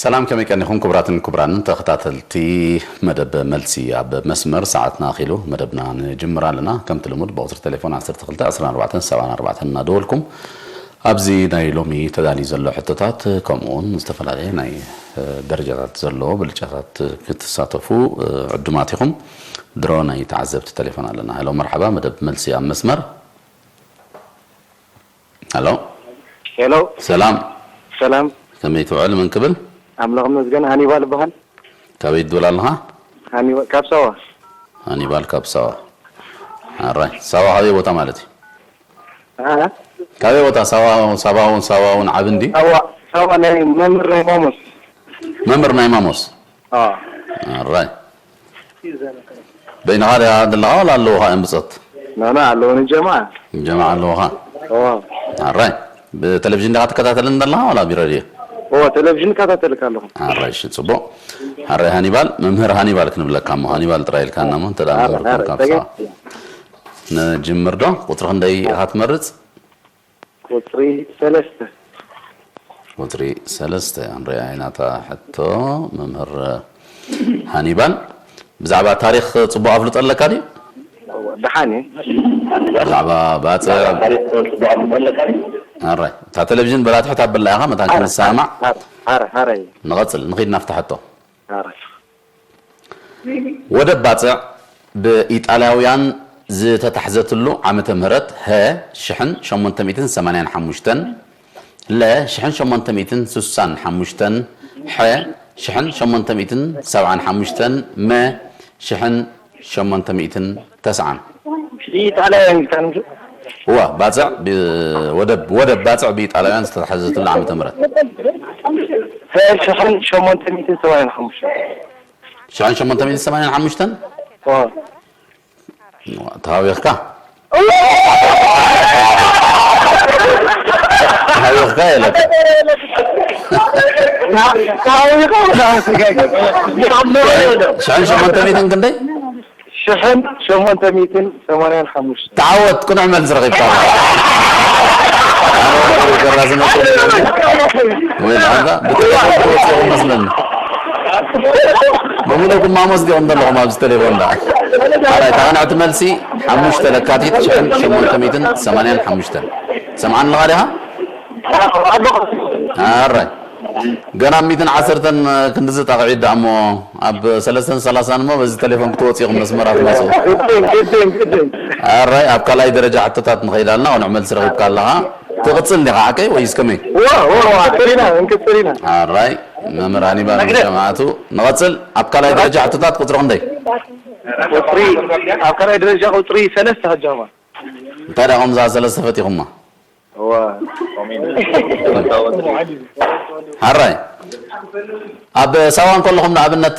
ሰላም፣ ከመይ ቀኒኹም ክቡራትን ክቡራንን ተኸታተልቲ መደብ መልሲ ኣብ መስመር? ሰዓትና ኣኺሉ መደብና ንጅምር ኣለና። ከምቲ ልሙድ ብቁጽሪ ቴሌፎን ዓሰርተ ክልተ ዕስራን ኣርባዕተን ሰብዓን ኣርባዕተን እናደወልኩም ኣብዚ ናይ ሎሚ ተዳልዩ ዘሎ ሕቶታት ከምኡ እውን ዝተፈላለየ ናይ፣ እ፣ ደረጃታት ዘለዎ ብልጫታት ክትሳተፉ፣ እ፣ ዕዱማት ኢኹም። ድሮ ናይ ተዓዘብቲ ቴሌፎን ኣለና። ሄሎ፣ መርሓባ፣ መደብ መልሲ ኣብ መስመር። ሄሎ። ሄሎ። ሰላም። ሰላም። ከመይ ትውዕል? መን ክብል? ኣምላኽ ይመስገን። ሃኒባል እበሃል። ካበይ ትብል ኣለኻ? ሃኒባ-፣ ካብ ሳዋ። ሃኒባል ካብ ሳዋ። ኣራይ፣ ሳዋ ካበይ ቦታ ማለት እዩ? አ? ካበይ ቦታ? ሳዋ፣ ሳባ እውን፣ ሳዋ እውን ዓቢ እንዲ? ሳዋ፣ ሳዋ ናይ መምህር ናይ ማሞስ። መምህር ናይ ማሞስ? አ። ኣራይ። በይንኻ ዲኻ ዘለኻ ዋላ ኣለዉኻ እዮም ብጾት? ናና ኣለዉኒ ጀማዓ። ጀማዓ ኣለዉኻ? እዎ። ኣራይ። ብቴሌቪዥን ዲኻ ትከታተልን ዘለኻ ዋላ ብሬድዮ? እዎ፣ ቴሌቪዥን እከታተልካ ኣለኹ። ኣራይ፣ እሺ፣ ጽቡቕ። ኣራይ ሃኒባል፣ መምህር ሃኒባል ክንብለካ እሞ፣ ሃኒባል ጥራይ ኢልካና እሞ፣ እንተ ደኣ ኣረ፣ መምህር ኣረ፣ ኮንካ ተገ-፣ ብሰዓት። ንጅምር ዶ? ቁጽሪ ክንደይ ኢኻ ትመርጽ? ቁጽሪ ሰለስተ። ቁጽሪ ሰለስተ፣ ንሪኣ ኢና እታ ሕቶ። መምህር ሃኒባል፣ ብዛዕባ ታሪኽ ጽቡቕ ኣፍልጦ ኣለካ ድዩ? እወ፣ ደሓን እየ። ብዛዕባ ባጽዕ፣ ኣራይ፣ እታ ቴሌቪዥን በላ ትሕት ኣበላ ኢኻ፣ መታን ኣረ፣ ክንሰማዕ። ኣረ፣ ኣረ፣ ኣረ። ንቐጽል፣ ንኺድ ናብታ ሕቶ። ኣረ። ወደብ ባጽዕ ብኢጣልያውያን ዝተታሕዘትሉ ዓመተ ምህረት፣ ሀ፣ ሽሕን ሸሞንተ ሚእትን ሰማንያን ሓሙሽተን፣ ለ፣ ሽሕን ሸሞንተ ሚእትን ስሳን ሓሙሽተን፣ ሐ፣ ሽሕን ሸሞንተ ሚእትን ሰብዓን ሓሙሽተን፣ መ፣ ሽሕን ሸሞንተ ሚእትን ተስዓን። ብኢጣልያውያን ኢልካ ንምሽ-? እዋ፣ ባጽዕ ብ-፣ ወደብ፣ ወደብ ባጽዕ ብኢጣልያውያን ዝተታሕዘትሉ ዓመተ ምህረት። ሀ፣ ሽሕን ሸሞንተ ሚእትን ሰማንያን ሓሙሽተን። ሽሕን ሸሞንተ ሚእትን ሰማንያን ሓሙሽተን? ኦ። ተሃዊኽካ? ተሃዊኽካ የለካ። ተሃዊኻ ወላ ሽሕን ሸሞንተ ሚእትን ክንደይ? ሽሕን ሸሞንተ ሚእትን ሰማንያን ሓሙሽተን። ተዓወት፣ ቅኑዕ መልሲ ረኺብካ። ኣነ ወዲ ገራዝነት ወይ ለዓልካ ብትክክል ትወፅኡ መስለኒ። ብምሉእኩም ማሞስ ዲኹም ዘለኹም ኣብዚ ቴሌፎን ደኣ። ኣራይ፣ እታ ቅንዕቲ መልሲ ሓሙሽተ ለካቲት ሽሕን ሸሞንተ ሚእትን ሰማንያን ሓሙሽተን። ሰምዓኒ ኣለኻ ዲኻ? ኣራይ። ገና ኣብ ሚእትን ዓሰርተን ክንድዚ ጣቕዒት ደኣ እሞ ኣብ ሰለስተን ሰላሳን እሞ በዚ ቴሌፎን ክትወጽኡ ኢኹም መስመራት መጽኡ። ግድን፣ ግድን፣ ግድን። ኣራይ፣ ኣብ ካልኣይ ደረጃ ሕቶታት ንኸይድ ኣለና፣ ቅኑዕ መልሲ ረኺብካ ኣለኻ። ትቕጽል ዲኻ ዓርከይ ወይስ ከመይ? ዋ፣ ዋ፣ ዋ፣ ክንቅጽል ኢና፣ ክንቅጽል ኢና። ኣራይ፣ መምህር ሃኒባል ምስ ጀማዓቱ ንቐጽል። ኣብ ካልኣይ ደረጃ ሕቶታት ቁጽሪ ክንደይ? ቁጽሪ፣ ኣብ ካልኣይ ደረጃ ቁጽሪ ሰለስተ ከጃማ። እንታይ ደኣ ከምዛ ሰለስተ ፈቲኹማ? እዋ። ሓራይ። ኣብ ሳዋ እንከለኹም ንኣብነት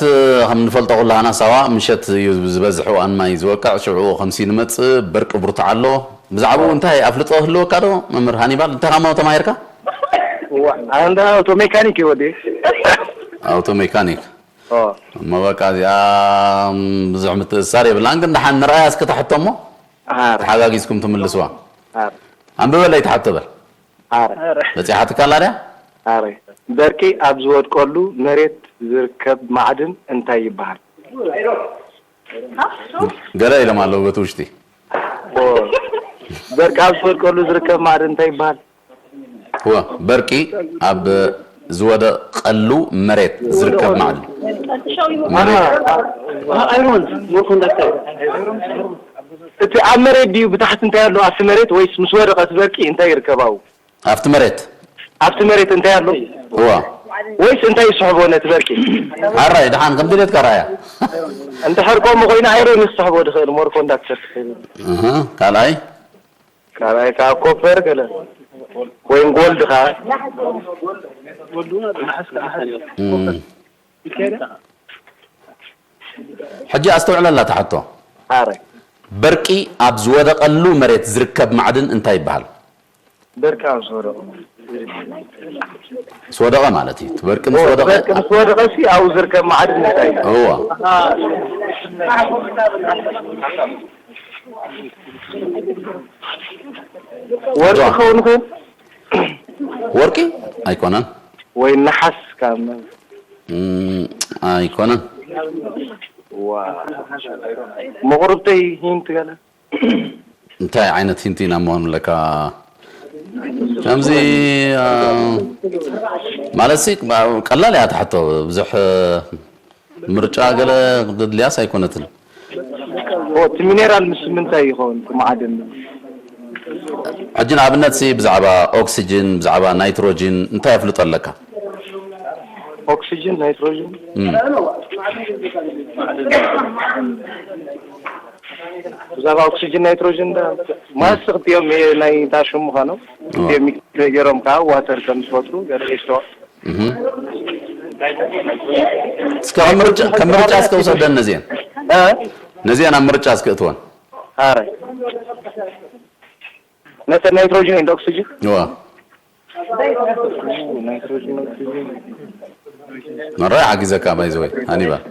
ከም ንፈልጦ ኩላህና ሳዋ ምሸት እዩ ዝበዝሕ እዋን ማይ ዝወቅዕ፣ ሽዑ ከምሲ ንመጽእ በርቂ ብርቱዕ ኣሎ። ብዛዕባኡ እንታይ ኣፍልጦ ህልወካ ዶ መምህር ሃኒባል? እንታይ ካሞ ተማሂርካ? እዋ፣ ኣነ እንዳ ኣውቶ ሜካኒክ እዩ ወዲ። ኣውቶ ሜካኒክ። ኦ። እሞ በቃ እዚኣ ብዙሕ ምትእስሳር የብላን፣ ግን ደሓን ንርኣያ እስኪ እታ ሕቶ እሞ ኣረ። ተሓጋጊዝኩም ትምልስዋ። ኣረ። ኣንብበለይ እታ ሕቶ በል። ኣረ። በጺሓትካ ኣላ ድያ? ኣረ። በርቂ ኣብ ዝወድቀሉ መሬት ዝርከብ ማዕድን እንታይ ይበሃል? ገለ ኢሎም ኣለዉ በቲ ውሽጢ። ኦ። በርቂ ኣብ ዝወድቀሉ ዝርከብ ማዕድን እንታይ ይበሃል? እወ፣ በርቂ ኣብ ዝወደቐሉ መሬት ዝርከብ ማዕድን። መሬት። እቲ ኣብ መሬት ድዩ ብታሕቲ እንታይ ኣሎ ኣብቲ መሬት ወይስ ምስ ወደቐ እቲ በርቂ እንታይ ይርከብ ኣብኡ? ኣብቲ መሬት። ኣብቲ መሬት እንታይ ኣሎ? እወ። ወይስ እንታይ ይስሕቦ ነቲ በርቂ? ሓራይ፣ ደሓን ከም ድሌትካ ረኣያ። እንድሕር ከምኡ ኮይኑ ኣይሮን እዩ ክስሕቦ ዝኽእል፣ ሞርኮ እንዳትሰክሕ። እህ፣ ካልኣይ? ካልኣይ ከዓ ኮፐር ገለ ወይም ጎልድ ከዓ። እም። ሕጂ ኣስተውዕለላ እታ ሕቶ። ኣረ። በርቂ ኣብ ዝወደቐሉ መሬት ዝርከብ ማዕድን እንታይ ይበሃል? በርቂ ኣብ ዝወደቐ። ዝወደቐ ማለት እዩ። እቲ በርቂ ምስ ኦ፣ ወደቐ በርቂ ምስ ወደቐ ሲ ኣብኡ ዝርከብ ማዕድን እንታይ እዩ? እዋ። ወርቂ እዋ። ክኸውን ይኽእል? ወርቂ ኣይኮነን። ወይ ነሓስ ካብ መ-፣ እም፣ ኣይኮነን። ዋ መቑርብተይ ሂንት ገለ እንታይ ዓይነት ሂንት ኢና ምኾን ለካ? ከምዚ፣ አ፣ ማለት ሲ፣ ቀላል እያ ትሕቶ። ብዙሕ ምርጫ ገለ ክትድልያስ ኣይኮነትን። እቲ ሚኔራል ምስ ምንታይ ይኸውን? እቲ መዓድን ሕጂ ንኣብነት ሲ ብዛዕባ ኦክሲጅን፣ ብዛዕባ ናይትሮጂን እንታይ ኣፍልጦ ኣለካ? ኦክሲጅን፣ ናይትሮጅን እም። ብዛዕባ ኦክሲጅን፣ ናይትሮጅን ዳ ማስ ክትዮም ናይ ታሽሙ ኻኖም ክትዮም ገይሮም ከዓ ዋተር ከም ዝፈጥሩ ገለ ይስተዋል። እህ። እስከ ከም ምርጫ፣ ከም ምርጫ እስከ ውሰደን ነዚአን። እ? ነዚአን ኣብ ምርጫ እስከ እትወን። ኣረ ነተ ናይትሮጅን እንደ ኦክሲጅን ዋ። ናይትሮጅን ኦክሲጅን መራይ ሓጊዘካ ባይዘወይ ሃኒባል።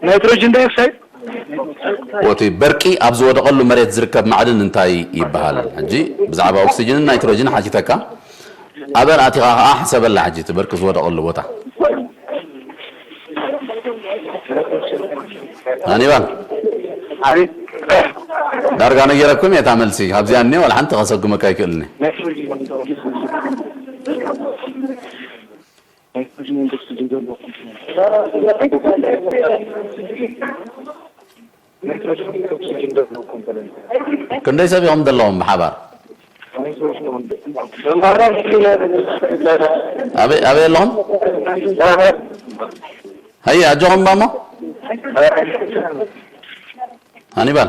ናይትሮጅን ዳይኦክሳይድ ወቲ በርቂ ኣብ ዝወደቐሉ መሬት ዝርከብ ማዕድን እንታይ ይበሃል? ሕጂ ብዛዕባ ኦክሲጅንን ናይትሮጅን ሓቲተካ ኣበን ኣቲኻ ከዓ ሕሰበላ። ሕጂ እቲ በርቂ ዝወደቐሉ ቦታ ሃኒባል ኣቤት ዳርጋ ነጌረኩም እየ። እታ መልሲ ኣብዚኣ እኒኦ ዋላ ሓንቲ ከሰጉመካ ኣይክእልኒ። ክንደይ ሰብ ኢኹም ዘለዎም ብሓባር? ኣበይ ኣበይ ኣለኹም? ሃየ ኣጆኹም እባ እሞ ሃኒባል።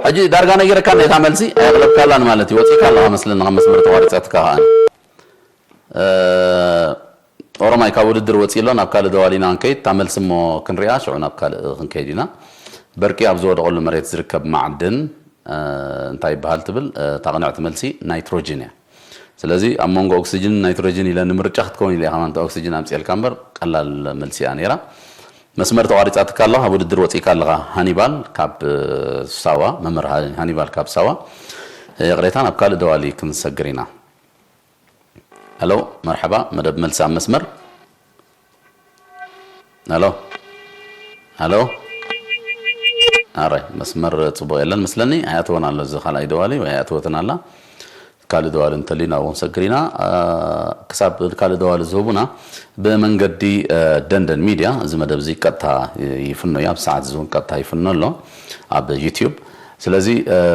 ሕጂ ዳርጋ ነጊረካ እታ መልሲ ኣየቕለብካላን ማለት እዩ። ወፂእካ ኣለኻ መስለኒ ካብ መስመር ተቋሪፃትካ ከኣ። ኦሮማይ ካብ ውድድር ወፂኡ ኣሎ። ናብ ካልእ ደዋል ኢና ክንከይድ። እታ መልሲ እሞ ክንሪኣ ሽዑ ናብ ካልእ ክንከይድ ኢና። በርቂ ኣብ ዝወደቐሉ መሬት ዝርከብ ማዕድን እንታይ ይበሃል ትብል? እታ ቅንዕቲ መልሲ ናይትሮጅን እያ። ስለዚ ኣብ መንጎ ኦክስጅንን ናይትሮጅን ኢለ ንምርጫ ክትከውን ኢለ እየ ከማን እታ ኦክስጅን ኣምፅኤልካ እምበር ቀላል መልሲ እያ ነይራ። መስመር ተቋሪፃትካ ኣለኻ፣ ካብ ውድድር ወፂእካ ኣለኻ። ሃኒባል ካብ ሳዋ፣ መምህር ሃኒባል ካብ ሳዋ። ይቕሬታ፣ ናብ ካልእ ደዋሊ ክንሰግር ኢና። ሄሎ፣ መርሓባ፣ መደብ መልሲ ኣብ መስመር። ሄሎ፣ ሄሎ። ኣረ መስመር ፅቡቕ የለን መስለኒ። ኣይኣተወን ኣሎ እዚ ካልኣይ ደዋሊ ወይ ኣይኣተወትን ኣላ። ካልእ ደዋሊ እንተልዩ ናብኡ ክንሰግር ኢና። ክሳብ ካልእ ደዋሊ ዝህቡና ብመንገዲ ደንደን ሚድያ እዚ መደብ እዚ ቀጥታ ይፍኖ እዩ። ኣብ ሰዓት እዚ እውን ቀጥታ ይፍኖ ኣሎ ኣብ ዩትዩብ። ስለዚ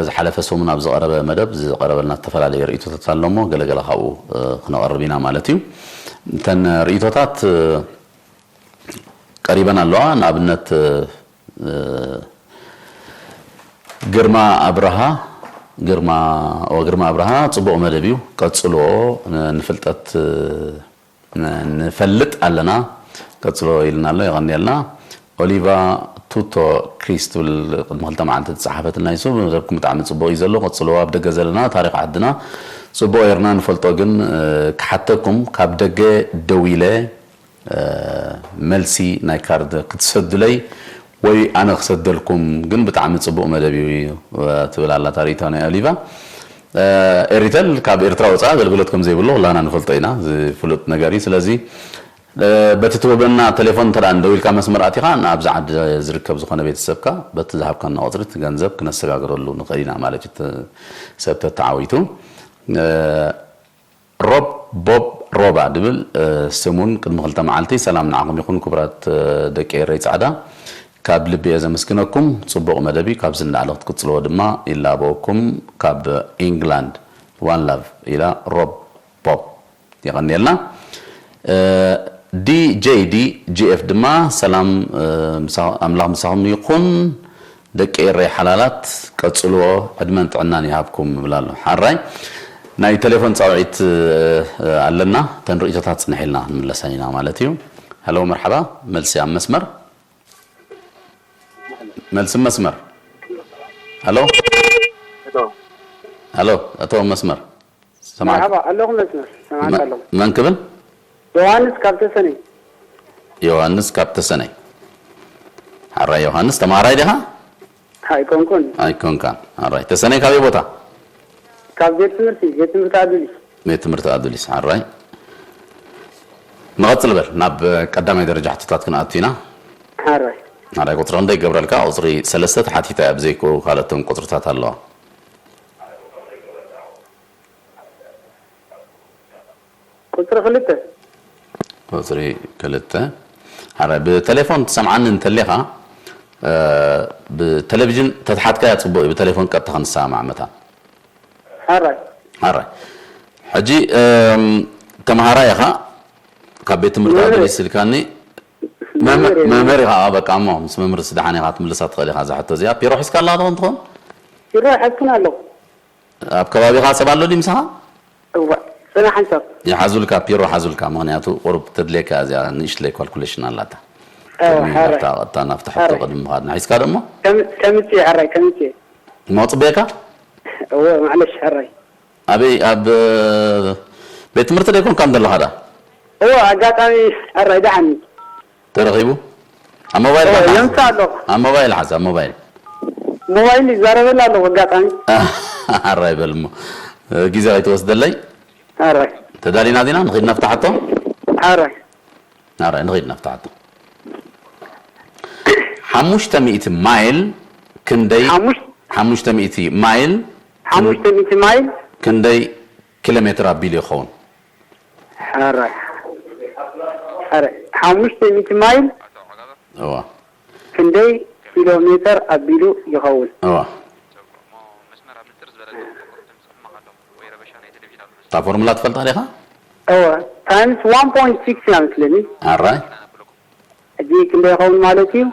ዝሓለፈ ሰሙን ኣብ ዝቐረበ መደብ ዝቐረበልና ዝተፈላለዩ ርእይቶታት ኣሎ እሞ ገለገለ ካብኡ ክነቐርብ ኢና ማለት እዩ። እተን ርእይቶታት ቀሪበን ኣለዋ። ንኣብነት ግርማ ኣብርሃ ግርማ ግርማ ኣብርሃ ፅቡቕ መደብ እዩ ቀፅልዎ። ንፍልጠት ንፈልጥ ኣለና ቀፅሎ ኢልና ኣሎ። የቐንየልና። ኦሊቫ ቱቶ ክሪስ ትብል ቅድሚ ክልተ መዓልቲ ዝፀሓፈትና ይሱ መደብኩም ብጣዕሚ ፅቡቕ እዩ ዘሎ ቀፅልዎ። ኣብ ደገ ዘለና ታሪክ ዓድና ፅቡቕ ርና ንፈልጦ ግን ክሓተኩም ካብ ደገ ደዊለ መልሲ ናይ ካርድ ክትሰዱለይ ወይ ኣነ ክሰደልኩም ግን ብጣዕሚ ፅቡቕ መደብ እዩ ትብል ኣላ ታሪእታ ናይ ኦሊቫ። ኤሪተል ካብ ኤርትራ ወፃኢ ኣገልግሎት ከም ዘይብሉ ኩላና ንፈልጦ ኢና ዝፍሉጥ ነገር እዩ። ስለዚ በቲ ትወበና ቴሌፎን እንተ ደዊልካ መስመር ኣቲኻ ንኣብዛ ዓዲ ዝርከብ ዝኾነ ቤተሰብካ በቲ ዝሃብካና ቁፅሪ እቲ ገንዘብ ክነሰጋግረሉ ንኽእል ኢና ማለት እዩ። ሰብ ተተዓዊቱ ሮብ ቦብ ሮባ ድብል ስሙን ቅድሚ ክልተ መዓልቲ ሰላም ንዓኹም ይኹን ክቡራት ደቂ ኤረይ ጻዕዳ ካብ ልቢ እየ ዘመስግነኩም። ጽቡቕ መደብ እዩ። ካብዚ ንላዕሊ ክትቅጽልዎ ድማ ይላበወኩም። ካብ ኢንግላንድ ዋን ላቭ ኢላ ሮብ ቦብ የቐንየልና። ዲጄዲ ጂኤፍ ድማ ሰላም ኣምላኽ ምሳኹም ይኹን። ደቂ ኤረይ ሓላላት ቀጽልዎ ዕድመን ጥዕናን ይሃብኩም ይብል ኣሎ። ሓራይ ናይ ቴሌፎን ጻውዒት ኣለና። ተን ርእይቶታት ጽንሕ ኢልና ክንምለሰን ኢና ማለት እዩ። ሄሎ መርሓባ፣ መልሲ ኣብ መስመር። መልሲ መስመር። ሄሎ ሄሎ፣ ኣቶ መስመር። ሰማዕካ። መርሓባ ኣለኹ መስመር ሰማዕካ ኣለኹ። መን ክብል? ዮሃንስ ካብ ተሰነይ። ዮሃንስ ካብ ተሰነይ። ሓራይ ዮሃንስ ተማሃራይ ዲኻ? ኣይኮንኩን። ኣይኮንካን። ሓራይ ተሰነይ ካበይ ቦታ? ካብ ቤት ትምህርቲ ቤት ትምህርቲ ኣዱሊስ። ቤት ትምህርቲ ኣዱሊስ። ሓራይ ንቐጽል በል፣ ናብ ቀዳማይ ደረጃ ሕቶታት ክንኣቱ ኢና። ሓራይ። ሓራይ፣ ቁጽሪ ክንደይ ይገብረልካ? ቁጽሪ ሰለስተ ተሓቲታ እያ፣ ብዘይኮ ካልኦቶም ቁጽርታት ኣለዋ። ቁጽሪ ክልተ። ቁጽሪ ክልተ። ሓራይ፣ ብቴሌፎን ትሰምዓኒ እንተሊኻ፣ እ፣ ብቴሌቪዥን ተትሓትካያ ጽቡቕ እዩ፣ ብቴሌፎን ቀጥታ ክንሰማማዕ መታን። ሓራይ። ሓራይ። ሕጂ፣ እም፣ ተምሃራይ ኢኻ፣ ካብ ቤት ትምህርቲ መምህር። ኣበዲስ ኢልካኒ። መምህር መምህር፣ እየ። መምህር ኢኻ፣ በቃ እሞ ምስ መምህር ስደሓን ኢኻ ትምልሳ ትኽእል ኢኻ እዛ ሕቶ እዚኣ። ፒሮ ሒዝካ ኣለኻ ትኾን ትኾን? ፒሮ ሓዝክን ኣለኹ። ኣብ ከባቢኻ ሰብ ኣሎ ድዩ ምሳኻ? እዋ፣ ጽናሕ ሓንሳብ። ይሓዙልካ፣ ፒሮ ሓዙልካ፣ ምኽንያቱ ቁሩብ ተድልየካ እዚኣ ንእሽትለይ ካልኩሌሽን ኣላታ። እዋ፣ ቅድሚ ሓራይ። ናብታ፣ ናብታ ሕቶ ሓራይ። ቅድሚ ምኻድ። ንሒዝካ ደሞ? ከም-፣ ከምጽእ ሓራይ፣ ከምጽእ። እሞ ጽበየካ? እወ፣ ማዕለሽ ሓራይ። ኣበይ፣ ኣብ ቤት ትምህርቲ ዶ ይኮንካ ዘለኻ ዳ? እወ፣ ኣጋጣሚ ሓራይ ደሓን። ተረኺቡ? ኣብ ሞባይል እወ፣ ካ-፣ የምጽእ ኣለኹ። ኣብ ሞባይል ሓዝ፣ ኣብ ሞባይል። ሞባይል ይዛረበላ ኣለኹ ኣጋጣሚ። ሓራይ በል እሞ። ግዜ ከይትወስደለይ። ሓራይ። ተዳሊና ዲና? ንኺድ ነፍታሓቶ? ሓራይ። ኣረ፣ ንኺድ ነፍታሓቶ። ሓሙሽተ ሚእቲ ማይል ክንደይ፣ ሓሙሽ-፣ ሓሙሽተ ሚእቲ ማይል ሓሙሽተ ሚእቲ ማይል? ክንደይ ኪሎ ሜትር ኣቢሉ ይኸውን? ሓራይ። ሓራይ። ሓሙሽተ ሚእቲ ማይል? እዋ። ክንደይ ኪሎ ሜትር ኣቢሉ ይኸውን? እዋ። እታ ፎርሙላ ትፈልጣ ዲኻ? እወ፣ ታይምስ ዋን ፖይንት ሲክስ እያ መስለኒ። ኣራይ። ሕጂ ክንደይ ይኸውን ማለት እዩ?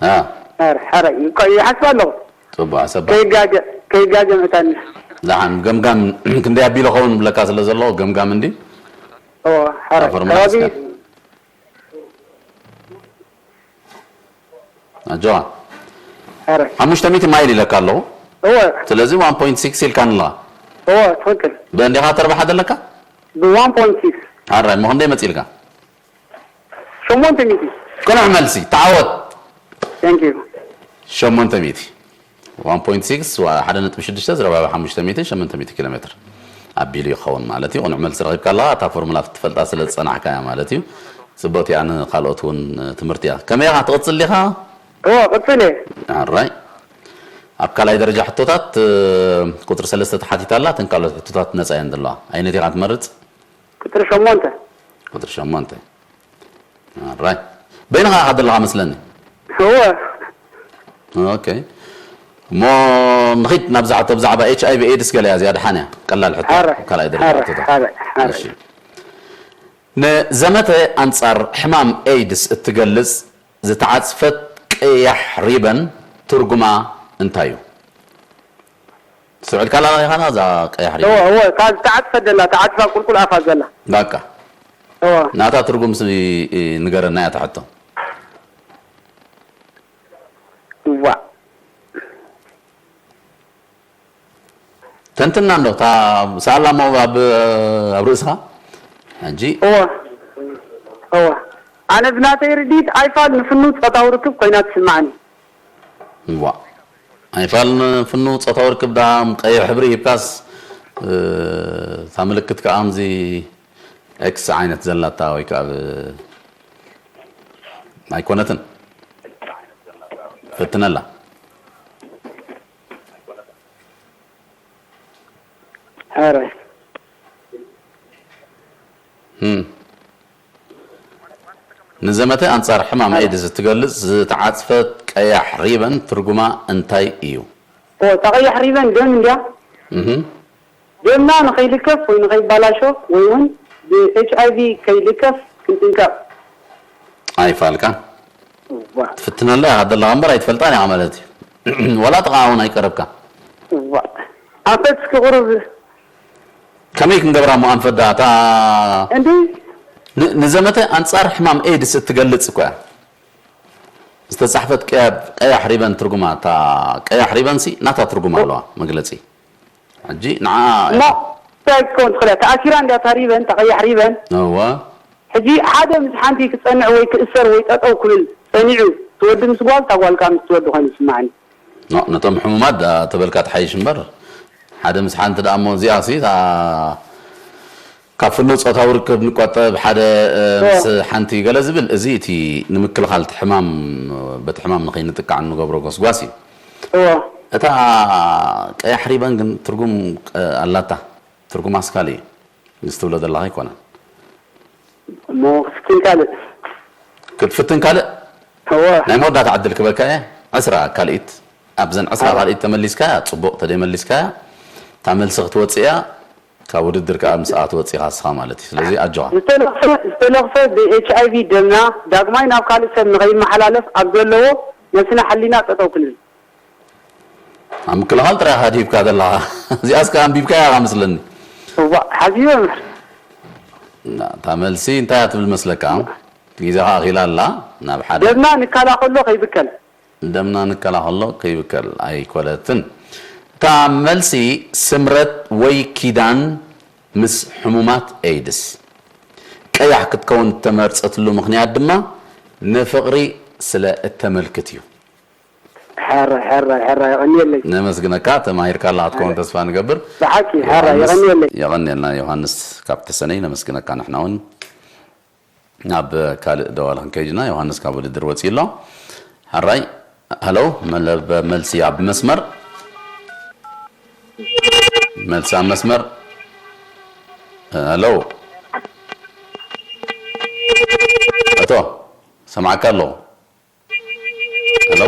አ። ኣረ፣ ሓራይ፣ ይሓስብ ኣለኹ። ጽቡቕ ሓሳብ። ከይጋገ-፣ ከይጋገ መታኒ። ደሓን፣ ገምጋም ክንደይ ኣቢሉ ኸውን ብለካ ስለ ዘሎ፣ ገምጋም እንዲ። እወ፣ ሓራይ። ኣፈርማ ከባቢ እስከ። ኣጆኻ። ኣረ። ሓሙሽተ ሚእቲ ማይል ኢለካ ኣለኹ። እወ። ስለዚ ዋን ፖይንት ሲክስ ኢልካኒ ኣለኻ። እወ፣ ትኽክል። ብእንዲኻ ተርባሓ ዘለካ? ብ ዋን ፖይንት ሲክስ። ኣራይ፣ እሞ ክንደይ መጺእልካ? ሸሞንተ ሚእቲ። ቅኑዕ መልሲ፣ ተዓወት። Thank you። ሸሞንተ ሚእቲ። ዋን ፖይንት ሲክስ፣ ዋ-፣ ሓደ ነጥቢ ሽዱሽተ ዝረባበ ሓሙሽተ ሚእቲ፣ ሸሞንተ ሚእቲ ኪሎ ሜትር ኣቢሉ ይኸውን ማለት እዩ። ቅኑዕ መልሲ ረኺብካ ኣለኻ። እታ ፎርሙላ ክትፈልጣ ስለ ዝጸናሕካ እያ ማለት እዩ። ጽብቕቲ እያ፣ ንኻልኦት እውን ትምህርቲ እያ። ከመይ ኢኻ፣ ትቕጽል ዲኻ? እወ፣ ቅጽል እየ። ኣራይ። ኣብ ካልኣይ ደረጃ ሕቶታት፣ እ፣ ቁጽሪ ሰለስተ ተሓቲታ ኣላ፣ እተን ካልኦት ሕቶታት ነጻ እየን ዘለዋ። ኣየነይቲ ኢኻ ትመርጽ? ቁጽሪ ሸሞንተ። ቁጽሪ ሸሞንተ። ኣራይ። በይንኻ ኢኻ ዘለኻ መስለኒ። እወ። ኦኬ። እሞ ንኺድ ናብዛ ሕቶ ብዛዕባ ኤች ኣይ ቪ ኤድስ ገለ እያ እዚኣ፣ ደሓን እያ። ቀላል ሕቶ። ሓረ፣ ካልኣይ ደረጃ ሓረ፣ ሕቶታት። ሓረ፣ ሓረ። እሺ። ንዘመተ ኣንጻር ሕማም ኤድስ እትገልጽ ዝተዓጽፈት ቀያሕ ሪበን ትርጉማ እንታይ እዩ? ትስዕል ካላ ኢኻ እዛ ቀያሕ ሪበን? እወ፣ እወ፣ እታ ዝተዓጽፈት ዘላ፣ ተዓጽፋ ቁልቁል ኣፋ ዘላ። በቃ። እወ። ናታ ትርጉም ሲ ንገረና እያ ትሕቶ። እዋ። ተንትና እንዶ፣ እታ ሰኣላ እሞ ኣብ፣ ኣብ ርእስኻ? ሕጂ? እወ። እወ። ኣነ ብናተይ ርዲት ኣይፋል ንፍኑ ጾታዊ ርክብ ኮይና ትስማዕኒ። እዋ። ኣይፋል ንፍኑ ጾታዊ ርክብ ዳም ቀይሕ ሕብሪ ሂብካስ፣ እ፣ እታ ምልክት ከኣ ኣምዚ ኤክስ ዓይነት ዘላታ ወይ ከኣ ብ-፣ ኣይኮነትን። ፈትነላ። ኣረ። እም። ንዘመተ ኣንጻር ሕማም ኣረ። ኤድስ እትገልጽ ዝተዓጽፈት ቀያሕ ሪበን ትርጉማ እንታይ እዩ? ኦ፣ እታ ቀያሕ ሪበን ደም እንድያ? እህ። ደምና ንኸይልከፍ ወይ ንኸይባላሾ ወይ እውን ብ ኤች ኣይ ቪ ከይልከፍ ክንጥንቀቕ። ኣይፋልካ። እዋ። ትፍትነላ ኢኻ ዘለኻ እምበር ኣይትፈልጣን ኢኻ ማለት እዩ። ዋላ ጥቓ እውን ኣይቀረብካ። እዋ። ኣንፈት እስኪ ቁሩብ። ከመይ ክንገብራ እሞ ኣንፈት ደኣ? እታ እንዲ? ን-፣ ንዘመተ ኣንጻር ሕማም ኤድስ እትገልጽ እኮ እያ። ዝተጻሕፈት ቀያ-፣ ቀያሕ ሪበን ትርጉማ፣ እታ ቀያሕ ሪበን ሲ ናታ ትርጉማ ኣለዋ፣ መግለጺ። ሕጂ ንዓ እሞ እንታይ ክትከውን ትኽእል እያ? ተኣሲራ እንድያ እታ ሪበን፣ እታ ቀያሕ ሪበን። እዋ። ሕጂ ሓደ ምስ ሓንቲ ክጸንዕ ወይ ክእሰር ወይ ጠጠው ክብል ጸኒዑ፣ እቲ ወዲ ምስ ጓል፣ እታ ጓል ከኣ ምስ እቲ ወዲ ኮይኑ ይስምዓኒ። ኖ፣ ነቶም ሕሙማት ደኣ ተበልካ ትሓይሽ እምበር፣ ሓደ ምስ ሓንቲ ደኣ እሞ እዚኣ ሲ እታ ካብ ፍኑው ጾታዊ ርክብ ንቆጠብ፣ ሓደ ምስ ሓንቲ ገለ ዝብል፣ እዚ እቲ ንምክልኻል እቲ ሕማም፣ በቲ ሕማም ንኸይንጥቃዕ እንገብሮ ጎስጓስ እዩ። እታ ቀያሕ ሪበን ግን ትርጉም ኣላታ። ትርጉማ ኣስካሊ እዩ። እዚ ትብሎ ዘለኻ ኣይኮነን። እሞ ክትፍትን ካልእ። ክትፍትን ካልእ? ናይ መወዳእታ ዕድል ክበካ እየ። ዕስራ ካልኢት፣ ኣብዘን ዕስራ ካልኢት ተመሊስካያ ጽቡቕ፣ ተደይመሊስካያ እታ መልሲ ክትወጽእ እያ። ካብ ውድድር ከዓ ምስኣ ትወጽእ ኢኻ እስኻ ማለት እዩ። ስለዚ ኣጆኻ። ዝተለኽፈ ዝተለኽፈ ብ ኤች ኣይ ቪ ደምና ዳግማይ ናብ ካልእ ሰብ ንኸይመሓላለፍ ኣብ ዘለዎ ነብስና ሕሊና ጠጠው ክንብል። ኣብ ምክልኻል ጥራይ ኢኻ ድሂብካ ዘለኻ። እዚኣስ ከዓ ኣንቢብካያ ኢኻ መስለኒ። እዋእ ሓዚበ ምሕር። እታ መልሲ እንታይ እያ ትብል መስለካ? ግዜኻ ኣኺላ ኣላ ናብ ሓደ። ደምና ንከላኸሎ ከይብከል። ደምና ንከላኸሎ ከይብከል ኣይኮነትን። እታ መልሲ ስምረት ወይ ኪዳን ምስ ሕሙማት ኤይድስ ቀያሕ ክትከውን እተመርጸትሉ ምኽንያት ድማ ንፍቕሪ ስለ እተመልክት እዩ። ሕራይ ሕራይ ሕራይ የቐንየለይ። ነመስግነካ። ተማሂርካ ኣለኻ ክትከውን ተስፋ ንገብር። ብሓቂ ሕራይ የቐንየለይ። የቐንየልና ዮሃንስ ካብ ተሰነይ ነመስግነካ። ንሕና እውን ናብ ካልእ ደዋል ክንከይድ ኢና። ዮሃንስ ካብ ውድድር ወፂኡ ኣሎ። ሕራይ ሀሎ፣ መለበ መልሲ ኣብ መስመር፣ መልሲ ኣብ መስመር። ሀሎ፣ እቶ ሰማዕካ ኣለኹ። ሄሎ፣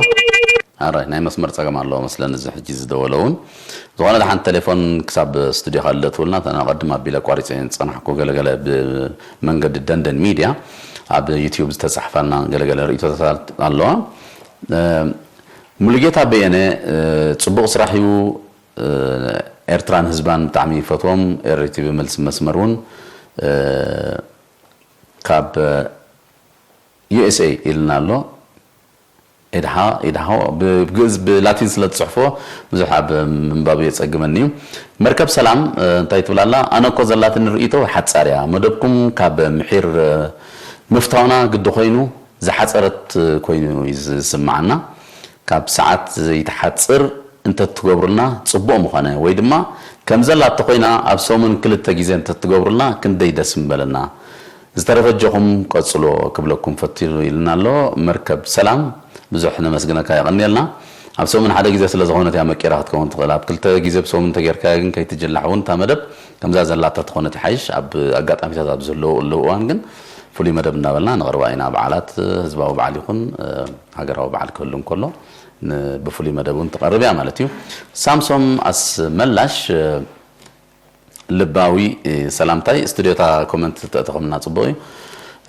ኣራይ ናይ መስመር ጸገም ኣለዎ መስለኒ። እዚ ሕጂ ዝደወለ እውን ዝኾነ ደሓን ቴሌፎን ክሳብ ስቱዲዮ ካልእትውልና፣ ተና ቀድም ኣቢለ ኣቋሪጸ እየ ዝጸናሕኩ። ገለገለ ብመንገዲ ደንደን ሚድያ ኣብ ዩትዩብ ዝተጻሕፋልና ገለገለ ርእይቶታት ኣለዋ። እ፣ ሙሉጌታ በየነ፣ እ፣ ጽቡቕ ስራሕ እዩ። እ፣ ኤርትራን ህዝባን ብጣዕሚ ይፈትዎም። ኤሪ ቲቪ መልሲ መስመር እውን፣ እ፣ ካብ ዩ ኤስ ኤ ኢልና ኣሎ። ኢድሓ ኢድሓ ብግእዝ ብላቲን ስለ ትጽሕፎ ብዙሕ ኣብ ምንባብ የጸግመኒ እዩ። መርከብ ሰላም፣ እ፣ እንታይ ትብል ኣላ? ኣነ እኮ ዘላትኒ ርእይቶ ሓጻር እያ። መደብኩም ካብ ምሒር፣ እ፣ ምፍታውና ግዲ ኮይኑ ዝሓጸረት ኮይኑ እዩ ዝስምዓና። ካብ ሰዓት ዘይትሓጽር እንተትገብሩልና ጽቡቕ ምኾነ፣ ወይ ድማ ከም ዘላ እንተኾይና ኣብ ሰሙን ክልተ ግዜ እንተትገብሩልና ክንደይ ደስ ምበለና። ዝተረፈ ኣጆኹም ቀጽሎ ክብለኩም ፈትዩ ኢልና ኣሎ። መርከብ ሰላም ብዙሕ ነመስግነካ የቐንየልና። ኣብ ሰሙን ሓደ ግዜ ስለ ዝኾነት እያ መቂራ ክትከውን ትኽእል። ኣብ ክልተ ግዜ ብሰሙን እንተጌርካያ ግን ከይትጅላሕ እውን እታ መደብ ከምዛ ዘላታ ተኾነት ይሓይሽ። ኣብ ኣጋጣሚታት ኣብ ዝህልወሉ እዋን ግን ፍሉይ መደብ እናበልና ንቕርባ ኢና። በዓላት፣ ህዝባዊ በዓል ይኹን፣ እ፣ ሃገራዊ በዓል ክህሉ እንከሎ ን-፣ ብፍሉይ መደብ እውን ትቐርብ እያ ማለት እዩ። ሳምሶም ኣስመላሽ፣ እ፣ ልባዊ፣ እ፣ ሰላምታይ። ስቱዲዮታ ኮመንት ተእተኹምና ጽቡቕ እዩ።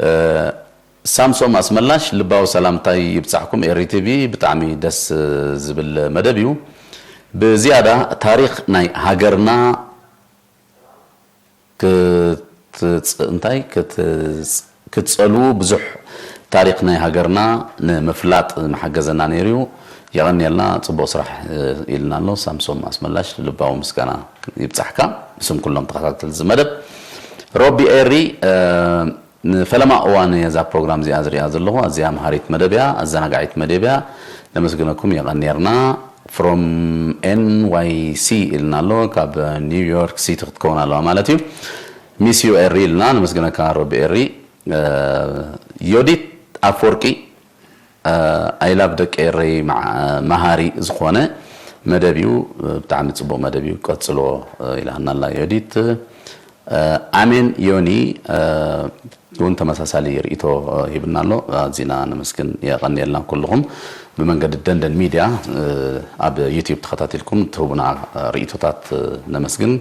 እ፣ ሳምሶም ኣስመላሽ ልባዊ ሰላምታይ ይብጻሕኩም። ኤሪ ቲቪ ብጣዕሚ ደስ ዝብል መደብ እዩ። ብዝያዳ ታሪኽ ናይ ሃገርና ክትጽ-፣ እንታይ ክትጽ-፣ ክትጸልዉ ብዙሕ ታሪኽ ናይ ሃገርና ንምፍላጥ ምሓገዘና ነይሩ እዩ። የቐንየልና፣ ጽቡቕ ስራሕ፣ እ፣ ኢልና ኣሎ። ሳምሶም ኣስመላሽ ልባዊ ምስጋና ይብጻሕካ። ብስም ኩሎም ተኸታተልቲ እዚ መደብ ሮቢ ኤሪ፣ እ፣ ንፈለማ እዋን እየ እዛ ፕሮግራም እዚኣ ዝሪኣ ዘለኹ። ኣዝያ መሃሪት መደብ እያ፣ ኣዘናጋዒት መደብ እያ። ነመስግነኩም፣ የቐንየልና። ፍሮም ኤን ዋይ ሲ ኢልና ኣሎ፣ ካብ ኒው ዮርክ ሲቲ ክትከውን ኣለዋ ማለት እዩ። ሚስ ዩ ኤሪ ኢልና፣ ነመስግነካ ሮቢ ኤሪ። እ፣ ዮዲት ኣፈወርቂ፣ እ፣ ኣይ ላቭ ደቂ ኤረይ፣ መዓ-፣ መሃሪ ዝኾነ መደብ እዩ። ብጣዕሚ ጽቡቕ መደብ እዩ፣ ቀጽሎ፣ እ፣ ኢላትና ኣላ ዮዲት። እ፣ ኣሜን ዮኒ፣ እ፣ እውን ተመሳሳሊ ርእይቶ፣ እ፣ ሂብና ኣሎ። ኣዚና ነመስግን፣ የቐንየልና ኩልኹም ብመንገዲ ደንደን ሚድያ፣ እ፣ ኣብ ዩትዩብ ተኸታቲልኩም ትህቡና ርእይቶታት፣ እ፣ ነመስግን።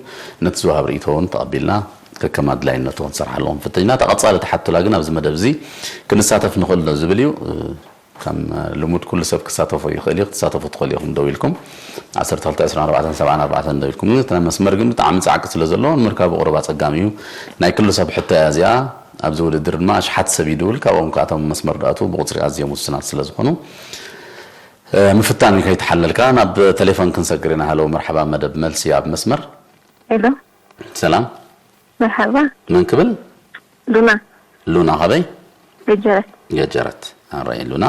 ነቲ ዝወሃብ ርእይቶ እውን ተቐቢልና ከከም ኣድላይነቱ ክንሰርሓሉ ክንፍትን ኢና። እታ ቀጻሊ ትሓቱላ ግን ኣብዚ መደብ እዚ ክንሳተፍ ንኽእል ዶ ዝብል እዩ። እ፣ ከም ልሙድ ኩሉ ሰብ ክሳተፎ ይኽእል እዩ። ክትሳተፉ ትኽእሉ ኢኹም። ደው ኢልኩም ዓሰርተ ክልተ ዕስራን ኣርባዕተን ሰብዓን ኣርባዕተን ደው ኢልኩም። ግን እቲ ናይ መስመር ግን ብጣዕሚ ጻዕቂ ስለ ዘለዎ ንምርካቡ ቁሩብ ኣጸጋሚ እዩ። ናይ ኩሉ ሰብ ሕቶ እያ እዚኣ። ኣብዚ ውድድር ድማ ኣሽሓት ሰብ ይድውል። ካብኦም ከኣቶም መስመር ድኣትዉ ብቁጽሪ ኣዝዮም ውሱናት ስለ ዝኾኑ፣ እ፣ ምፍታን እዩ ከይተሓለልካ። ናብ ቴሌፎን ክንሰግር ኢና። ሃሎ፣ መርሓባ፣ መደብ መልሲ ኣብ መስመር። ሄሎ። ሰላም። መርሓባ። መን ክብል? ሉና። ሉና ካበይ? ገጀረት። ገጀረት። ኣራይ ሉና።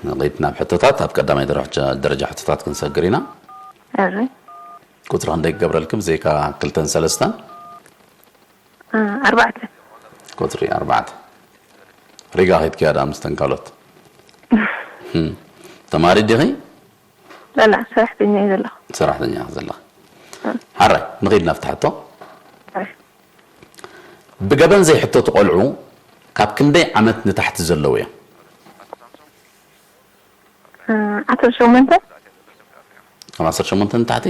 ንቐይድ ናብ ሕቶታት፣ ኣብ ቀዳማይ ደረጃ፣ ደረጃ ሕቶታት ክንሰግር ኢና። ኣራይ። ቁጽሪ ክንደይ ክገብረልኪ ብዘይካ ክልተን ሰለስተን? እ፣ ኣርባዕተ። ቁጽሪ ኣርባዕተ። ሪጋ ከይድኪ እያ ደኣ ምስተን ካልኦት። እም። ተማሪት ዲኺ? ላላ፣ ሰራሕተኛ እየ ዘለኹ። ሰራሕተኛ ዘለኺ። ሓራይ፣ ንኺድ ናብቲ ሕቶ። ብገበን ዘይሕተቱ ቆልዑ ካብ ክንደይ ዓመት ንታሕቲ ዘለዉ እዮም? እ፣ ዓሰርተ ሸሞንተ። ካብ ዓሰርተ ሸሞንተ ንታሕቲ?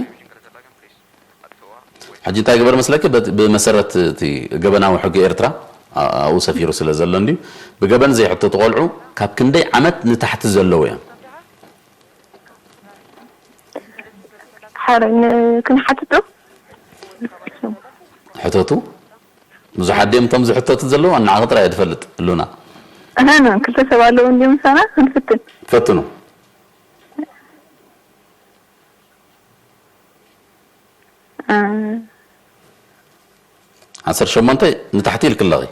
ሕጂ እንታይ ግበር መስለኪ? በት-፣ ብመሰረት እቲ ገበናዊ ሕጊ ኤርትራ፣ ኣ-፣ ኣብኡ ሰፊሩ ስለ ዘሎ እንድዩ። ብገበን ዘይሕተቱ ቆልዑ ካብ ክንደይ ዓመት ንታሕቲ ዘለዉ እዮም? ሓረ ን-፣ ክንሓትቶ? ሕተቱ። ብዙሓት ድዮም እቶም ዝሕተቱ ዘለዉ? ንዓኺ ጥራይ እየ ዝፈልጥ፣ ሉና። ኣሃ፣ ና፣ ክልተ ሰብ ኣለዉ እንድዮም ምሳና፣ ክንፍትን። ፈትኑ። እ፣ ዓሰርተ ሸሞንተ ንታሕቲ ኢልኪ ኣለኺ።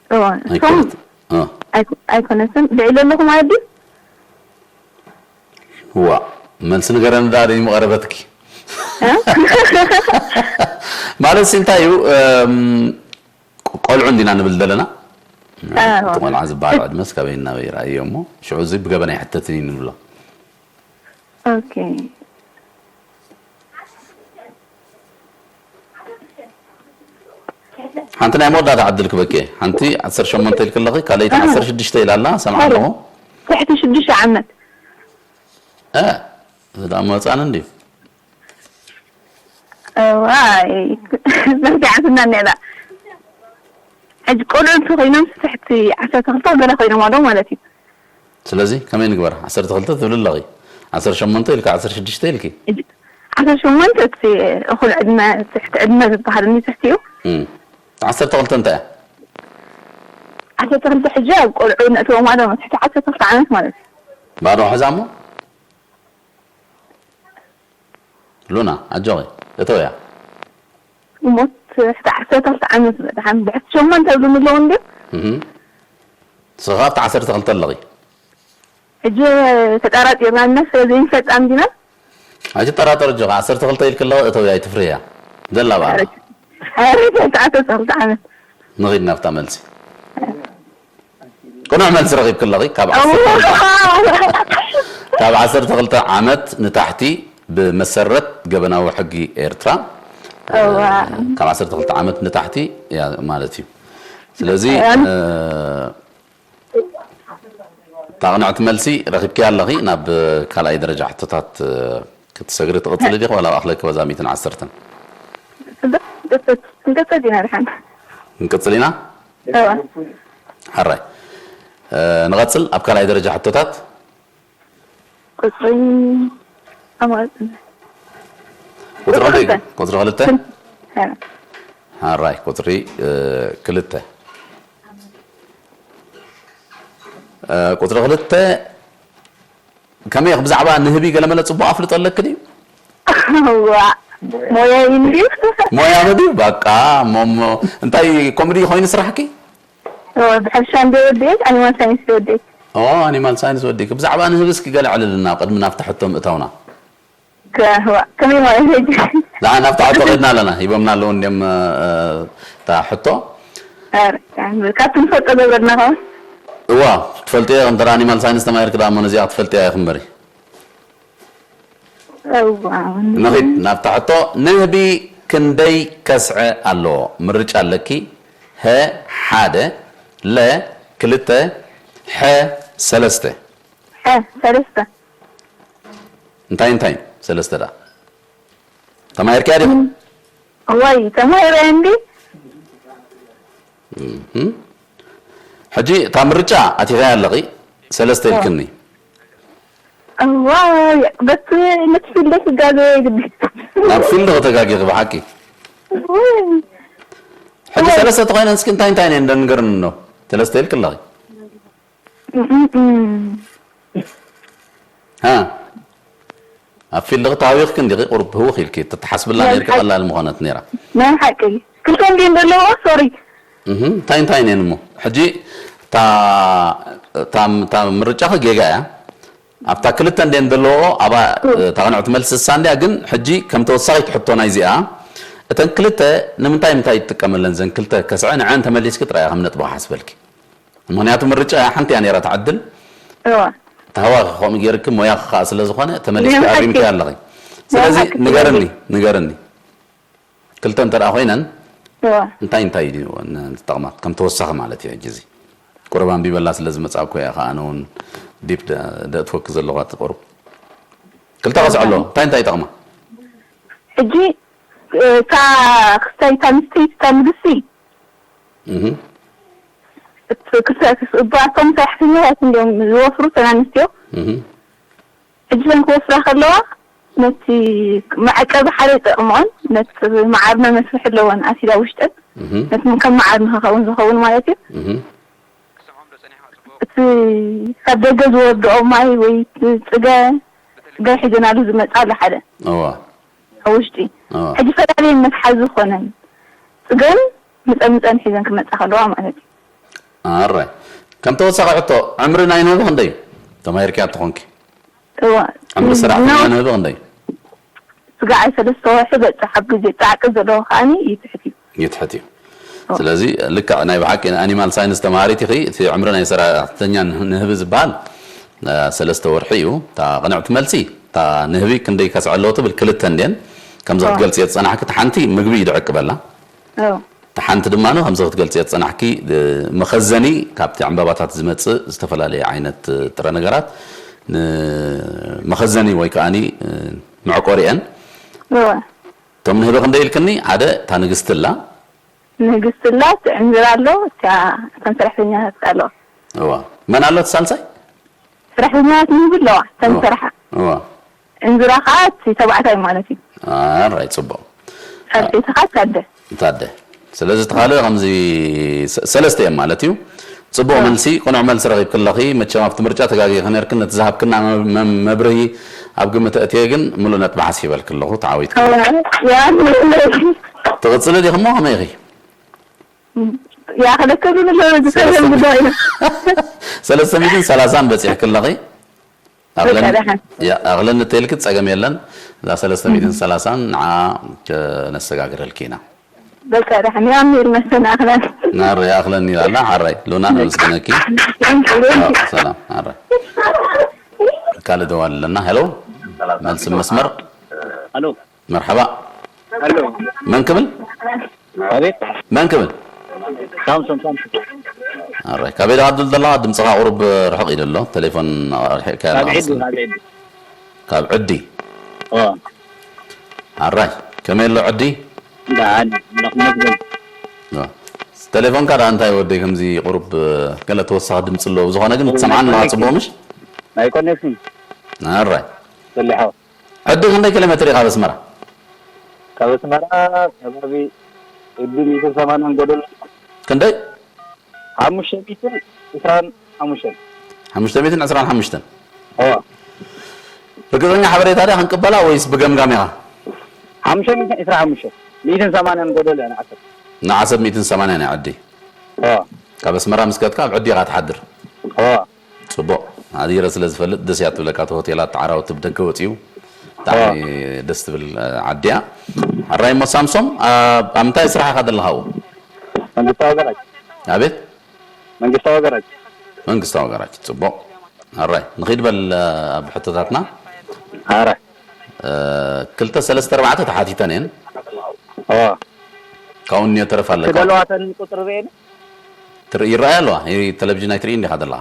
እዋ፣ እቶም ኣይኮነት። እ። ኣይኮ-፣ ኣይኮነትን። ልዕሊ ኣለኹም ማለት ድዩ? ዋ፣ መልሲ ንገረኒ ደኣ ደይ መቐረበትኪ። እ? ማለት ሲ እንታይ እዩ፣ እም፣ ቆልዑ እንዲና ንብል ዘለና። ኣዎ። እቲ ቆልዓ ዝበሃል ዕድመስ ካበይ እናበይ ይረኣዮ እሞ፣ ሽዑ እዚ ብገበን ኣይሕተትን እዩ ንብሎ። ኦኬ። ሓንቲ ናይ መወዳእታ ዕድል ክበኬ። ሓንቲ ዓሰርተ ሸሞንተ ኢልኪ ኣለኺ፣ ካልኣይቲ ኣሃ። ዓሰርተ ሽዱሽተ ኢላ ኣላ፣ ሰምዓ ኣለኹ። ትሕቲ ሽዱሽተ ዓመት። እ፣ እዚ ደኣ መጻን እንድዩ። እዋይ፣ መምትዓትና እኒኣ። ሕጂ ቆልዑ እንተኾይኖም ትሕቲ ዓሰርተ ክልተ ገለ ኮይኖም ኣለዉ ማለት እዩ። ስለዚ ከመይ ንግበር? ዓሰርተ ክልተ ትብሊ ኣለኺ። ዓሰርተ ሸሞንተ ኢልኪ፣ ዓሰርተ ሽዱሽተ ኢልኪ። ሕጂ ዓሰርተ ሸሞንተ እቲ እኹል ዕድመ፣ ትሕቲ ዕድመ ዝበሃል እንዲ ትሕቲ እዩ። እም። ዓሰርተ ክልተ እንታይ እያ? ዓሰርተ ክልተ ሕጂ ኣብ ቆልዑ ነእትዎም ኣለዉ፣ ትሕቲ ዓሰርተ ክልተ ዓመት ማለት እዩ። ባዶ ሕዛ እሞ? ሉና፣ ኣጆኺ። እተውያ። እሞ ትሕቲ ዓሰርተ ክልተ ዓመት፣ ደሓን ብሕቲ ሸሞንተ ተብሉ ምለዉ እንድዩ? እህ። ንስኺ ኣብቲ ዓሰርተ ክልተ ኣለኺ። ሕጂ ተጠራጢርና ኢና፣ ስለ ዘይንፈልጥ ኣምዲና። ኣይትጠራጠር፣ ኣጆኺ። ዓሰርተ ክልተ ኢልኪ ኣለኺ፣ እተውያ፣ ኣይትፍርህያ። ዘላ በዓላ። ኧረ፣ ኧረ፣ ትሕቲ ዓሰርተ ክልተ ዓመት። ንኺድ ናብታ መልሲ። ቅኑዕ መልሲ ረኺብኪ ኣለኺ። ካብ ዓሰርተ፣ ካብ ዓሰርተ ክልተ ዓመት ንታሕቲ ብመሰረት ገበናዊ ሕጊ ኤርትራ፣ እዋ። ካብ ዓሰርተ ክልተ ዓመት ንታሕቲ እያ ማለት እዩ። ስለዚ፣ እም። እ፣ እታ ቅንዕቲ መልሲ ረኺብኪያ ኣለኺ። ናብ ካልኣይ ደረጃ ሕቶታት፣ እ፣ ክትሰግሪ ትቕጽሊ ዲኺ ዋላ ኣኽለኪ በዛ ሚእትን ዓሰርተን? ክንቀጽል ኢና ድሓን። ክንቅጽል ኢና? እዋ። ሓራይ። እ፣ ንቐጽል ኣብ ካልኣይ ደረጃ ሕቶታት። ቁጽሪ ኣማራጺ። ቁጽሪ ክንደይ? ክልተ። ቁጽሪ ክልተ? እ። ሓራይ፣ ቁጽሪ፣ እ፣ ክልተ። እ፣ ቁጽሪ ክልተ፣ ከመይ ኢኺ ብዛዕባ ንህቢ ገለመለ ጽቡቕ ኣፍልጦ ኣለኪ ድዩ? እዋ፣ ሞያ እዩ እንድዩ። ሞያ ድዩ? በቃ፣ እሞ፣ እሞ፣ እንታይ ኮሜዲ ኮይኑ ስራሕኪ? እዋ፣ ብሕርሻ እንደ ወደየት፣ ኣኒማል ሳይንስ እንደ ወደየት። ኦ፣ ኣኒማል ሳይንስ ወዲእኪ። ብዛዕባ ንህቢ እስኪ ገለ ዕልልና፣ ቅድሚ ናብቲ ሕቶ ምእታውና። ከ-፣ እዋ፣ ከመይ ማለት እዩ? ደኣ ናብቲ ሕቶ ከድና ኣለና። ሂቦምና ኣለዉ እንድዮም፣ እ፣ እታ ሕቶ። ኧረ፣ ካብቲ ንፈልጦ ገበርና ኸ? እዋ፣ ትፈልጥዮ፣ እንተ ኣኒማል ሳይንስ ተማሂርኪ ደኣ እሞ ነዚኣ ክትፈልጥያ ኢኺ እምበሪ። እዋ፣ ንኺድ ናብታ ሕቶ። ንህቢ ክንደይ ከስዐ ኣለዎ? ምርጫ ኣለኪ። ሀ፣ ሓደ፣ ለ፣ ክልተ፣ ሐ፣ ሰለስተ። ሐ፣ ሰለስተ። እንታይ እንታይ? ሰለስተ ደኣ። ተማሂርክያ ዲኺ? እም፣ እዋይ፣ ተማሂረ እንዲ። እም። ሕጂ እታ ምርጫ ኣቲኽያ ኣለኺ፣ ሰለስተ ኢልክኒ። እዋይ፣ በቲ ነቲ ፊልድ ክጋገ ግዲ። ናብ ፊልድ ከተጋጊኺ ብሓቂ። እዋይ። ሕጂ እዋይ። ሰለስተ ተኾይነን እስኪ እንታይ እንታይ እየን ደንገርኒ እንዶ? ሰለስተ ኢልኪ ኣለኺ። እም፣ እም። ሃ፣ ኣብ ፊልድ ተሃዊኽኪ እንዲኺ፣ ቁሩብ ህውኽ ኢልኪ፣ ተተሓስብላ ናይ ነይርኪ ሓቂ። ቀላል ምኾነት ነይራ። ናይ ሓቂ። ክልተ እንድየን ዘለዋ፣ ሶሪ። እህ፣ እንታይ እንታይ እየን እሞ? ሕጂ፣ እታ፣ እታ፣ እታ ምርጫኺ ጌጋ እያ። ኣብታ ክልተ እንድየን ዘለዎኦ ኣብኣ እታ ቅንዕቲ መልሲ እሳ እንድያ። ግን ሕጂ ከም ተወሳኺት ሕቶ ናይዚኣ፣ እተን ክልተ ንምንታይ ምንታይ ትጥቀመለን? እዘን ክልተ ከስዐ ንዐን ተመሊስኪ ጥራይ ከም ነጥቢ ክሓስበልኪ። ምኽንያቱ ምርጫ ሓንቲ እያ ነይራ እታ ዕድል። እዋ ተሃዋኺ ከምኡ ገይርኪ ሞያኺ ከዓ ስለ ዝኾነ ተመሊስኪ ብሓቂ ኣሪምኪ ኣለኺ። ስለዚ ብሓቂ ንገርኒ ንገርኒ ክልተ እንተ ደኣ ኮይነን እዋ እንታይ እንታይ እዩ ንጠቕማ ከም ተወሳኺ ማለት እዩ። ሕጂ እዚ ቁሩብ ኣንቢበላ ስለ ዝመጻእኩ እየ። ከኣ ኣነ እውን ዲፕ ደእትወኪ ዘለኹ ኣብቲ ቁሩብ ክልተ ከስዐ ኣለዎ። እንታይ እንታይ ይጠቕማ? ሕጂ እታ ክስታይ እታ ንስተይቲ እታ ንግስቲ እህ እባቶም ሰራሕተኛታት እንዲዮም ዝወፍሩ እተን ኣንስትዮ። እህ ሕጂ ዘን ክወፍራ ከለዋ ነቲ መዐቀቢ ሓደ ይጠቕምኦን ነቲ መዓርና መስርሒ ኣለወን ኣሲዳ ውሽጠን እህ ነቲ ከም መዓር ንክኸውን ዝኸውን ማለት እዩ። እህ እቲ ካብ ደገ ዝወርድኦ ማይ ወይ እቲ ፅገ ፅገ ሒዘናሉ ዝመፃ ኣሎ ሓደ እዋ ኣብ ውሽጢ እዋ ሕጂፈላለየ መትሓዚ ዝኾነን ፅገን ምፀምፀን ሒዘን ክመፃ ከለዋ ማለት እዩ። ኣራይ ከም ተወሳኺ ሕቶ ዕምሪ ናይ ንህቢ ክንደይ እዩ? ተማሂርኪያ ትኾንኪ እዋ ዕምሪ ሰራሕተኛ ነው ንህቢ ክንደይ እዩ? ስጋዕ ሰለስተ ወርሒ በፅሕ ኣብ ግዜ ፃዕቂ ዘለዎ ከዓኒ ይትሕት እዩ። ይትሕት እዩ። ስለዚ ልክዕ ናይ ብሓቂ ኣኒማል ሳይንስ ተማሃሪት ኢኺ። እቲ ዕምሪ ናይ ሰራሕተኛ ንህቢ ዝበሃል እ፣ ሰለስተ ወርሒ እዩ። እታ ቅንዕቲ መልሲ እታ ንህቢ ክንደይ ከስዐ ኣለዎ ትብል ክልተ እንድየን ከምዚ ኣዎ። ክትገልፂ እየ ዝፀናሕኪ። እታ ሓንቲ ምግቢ እዩ ድዕቅበላ። እዎ እታ ሓንቲ ድማ ነው ከምዚ ክትገልፂ እየ ዝፀናሕኪ እ፣ መኸዘኒ ካብቲ ዕምባባታት ዝመፅእ ዝተፈላለየ ዓይነት እ፣ ጥረ ነገራት ንመኸዘኒ ወይ ከዓኒ እ፣ መዕቆሪ እየን። እዎ እቶም ንህቢ ክንደይ ኢልክኒ? ሓደ እታ ንግስቲ ኣላ። ንግስቲ ኣላ፣ እቲ ዕንዝራ ኣሎ፣ እታ እተን ሰራሕተኛታት ኣሎ። እዋ መን ኣሎ እቲ ሳልሳይ? ሰራሕተኛታት ንህቢ ኣለዋ፣ እተን እዋ ዝሰርሓ። እዋ ዕንዝራ ከዓ እቲ ተባዕታይ ማለት እዩ። ኣራይ ፅቡቕ ሳልሰይቲ ከዓ እቲ ኣደ። እታ ኣደ። ስለዚ እቲ ካልእ ከምዚ ሰ- ሰለስተ እዮም ማለት እዩ። ፅቡቅ እዎ። መልሲ፣ ቅኑዕ መልሲ ረኺብኪ ኣለኺ። መቸም ኣብቲ ምርጫ ተጋጊኺ ነርክን፣ ነቲ ዝሃብክና መ- መ- መብርሂ ኣብ ግምት ኣእትየ ግን ምሉእ ነጥቢ ሓሲበልኪ ኣለኹ። ተዓዊትኪ። ያ ትቕፅሊ ዲኺ እሞ ከመይ ኢኺ? ያ ክለከሉ ንሎ ዝፈለም ጉዳይ ነው። ሰለስተ ሚእትን ሰላሳን በፂሕኪ ኣለኺ። ኣኽለን በቃ ደሓን። ያ፣ ኣኽለን እንተይልኪ ጸገም የለን። እዛ ሰለስተ ሚእትን ሰላሳን ንዓ ከነሰጋግረልኪ ኢና። በቃ ደሓን። ያሚር መሰን ኣኽለን። ናር ኣኽለን ይላላ ሓራይ ሉና ነመስግነኪ። ሰላም ሓራይ ካልእ ደዋል ኣለና። ሄሎ መልሲ መስመር ሄሎ መርሓባ ሄሎ መን ክብል ኣቤት መን ክብል ሳምሶን ሳምሶን ኣራይ ካበይ ደኣ ትብል ዘለኻ? ድምፅኻ ቁሩብ ርሕቕ ኢሉ ኣሎ። ቴሌፎን ኣርሒቕካ ካብ ኣለኻ ዒዱ መሰለኒ። ካብ ዒዱ ካብ ዕዲ ኦ ኣራይ ከመይ ኣሎ ዕዲ? ደሓን እንዳኽመግበል ኦ። ቴሌፎንካ ደኣ እንታይ ወደይ ከምዚ ቁሩብ ገለ ተወሳኺ ድምፂ ኣለዎ። ብዝኾነ ግን ትሰምዓኒ ኣለኻ ፅቡቕ ምሽ? ናይ ኮኔክሽን ኣራይ ሰሊሖ ዕዲ ክንደይ ኪሎ ሜትር እዩ ካብ ኣስመራ? ካብ ኣስመራ ከባቢ ዕዲ ሚእትን ሰማንያን ጎደሎ ክንደይ? ሓሙሽተ ሚእትን ዕስራን ሓሙሽተን ሓሙሽተ ሚእትን ዕስራን ሓሙሽተን ኦ ርግፀኛ ሓበሬታ ድያ ክንቅበላ ወይስ ብገምጋም ኢኻ? ሓሙሽተ ሚእትን ዕስራን ሓሙሽተን ሚእትን ሰማንያን ጎደሎ እያ ንዓሰብ ንዓሰብ ሚእትን ሰማንያን እያ ዕዲ ኦ ካብ ኣስመራ ምስ ከድካ ኣብ ዕዲ ኢኻ ትሓድር ኦ ፅቡቕ ኣዲረ ስለ ዝፈልጥ ደስ እያ ትብለካ እቲ ሆቴላት ዓራውቲ ብደገ ወፂኡ ብጣዕሚ ደስ ትብል እ፣ ዓዲ እያ ሕራይ እሞ ሳምሶም ኣብ ኣብ ምንታይ ስራሕ ኢኻ ዘለኻ ኣብኡ መንግስታዊ ገራጅ ኣቤት መንግስታዊ ገራጅ መንግስታዊ ገራጅ ፅቡቕ ሕራይ ንኺድ በል እ፣ ኣብ ሕቶታትና ኣረ እ፣ ክልተ ሰለስተ ኣርባዕተ ተሓቲተን እየን ኦ ካብኡ እኒኦ ተረፍ ኣለካ ትደለዋተን ቁፅሪ ርኤን ትርኢ ይረኣያ ኣለዋ ይ- ቴሌቪዥን ኣይትርኢ እንዲኻ ዘለኻ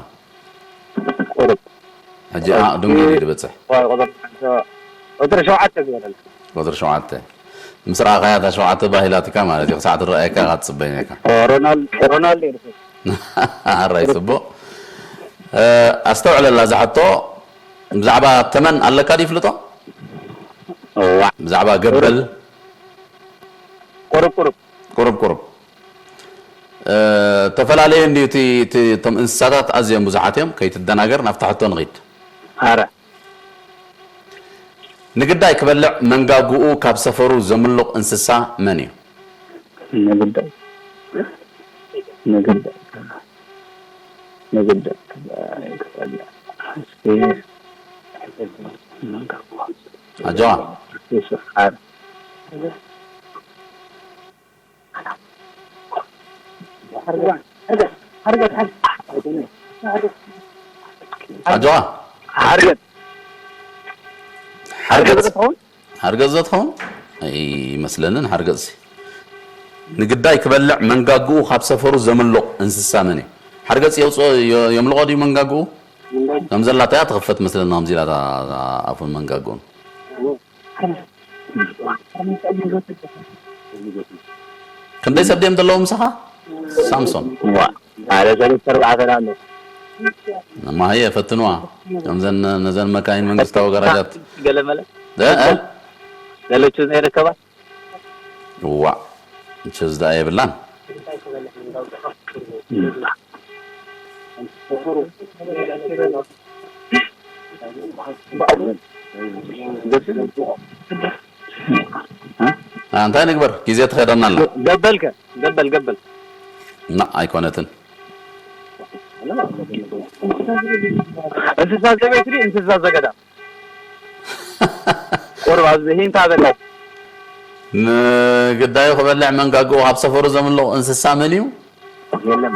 ቁሩብ ሕጂ ኣ፣ ድንጉ ኢሉ ድበፅሕ ቁፅሪ ቁፅሪ ሸውዓተ ዝበለል ቁፅሪ ሸውዓተ ምስ ረኣኻያ እታ ሸውዓተ ባሂላትካ ማለት እዩ ክሳዕ ትረኣየካ ኢኻ ትፅበይ ነካ ሮናልዶ ሮናልዶ ይርሱ ኣራይ ፅቡቕ እ፣ ኣስተውዕለላ እዛ ሕቶ ብዛዕባ ተመን ኣለካ ድዩ ፍልጦ ዋ ብዛዕባ ገበል ቁሩብ ቁሩብ ቁሩብ ቁሩብ እ፣ ተፈላለየ እንድዩ እቲ እቲ- እቶም እንስሳታት ኣዝዮም ብዙሓት እዮም ከይትደናገር ናብታ ሕቶ ንኺድ ኣረ ንግዳይ ክበልዕ መንጋግኡ ካብ ሰፈሩ ዘምሉቕ እንስሳ መን እዩ? ንግዳይ ንግዳይ ንግዳይ እስኪ ኣጆኻ። ኣጆኻ። ሓርገጽ። ሓርገጽ። ሓርገጽ ዶ ትኸውን? ሓርገጽ ዶ ትኸውን? ኣይመስለንን። ሓርገጽ ንግዳይ ክበልዕ መንጋግኡ ካብ ሰፈሩ ዘምልቕ እንስሳ መን እዩ? ሓርገጽ የውጽኦ፣ የ-፣ የምልቖ ድዩ መንጋግኡ? ከም ዘላታ እያ ትኽፈት መስለና፣ ከምዚ ኢላ እታ ኣፉን መንጋግኡን። ክንደይ ሰብ ድዮም ዘለዉ ምሳኻ? ሳምሶን። ዋ፣ ኣነ ሰለስተ ኣርባዕተ ኣሎ። ማህየ ፈትንዋ። ከምዘን፣ ነዘን መካይን መንግስታዊ ጋራጃት። ገለመለ። እ፣ እ? ገለቹ ዘይረከባ? ዋ፣ ችዝ ደኣ የብላን። እ፣ እንታይ ንግበር? ግዜ ትኸደና ኣላ። ገበልከ? ገበል፣ ገበል። ና፣ ኣይኮነትን። እንስሳ ዘቤት ድዩ እንስሳ ዘገዳ? ቁሩብ ኣብዚ ሂንት ሃበና። ንግዳዩ ክበልዕ መንጋግኡ ካብ ሰፈሩ ዘምልቑ እንስሳ መን እዩ? የለን።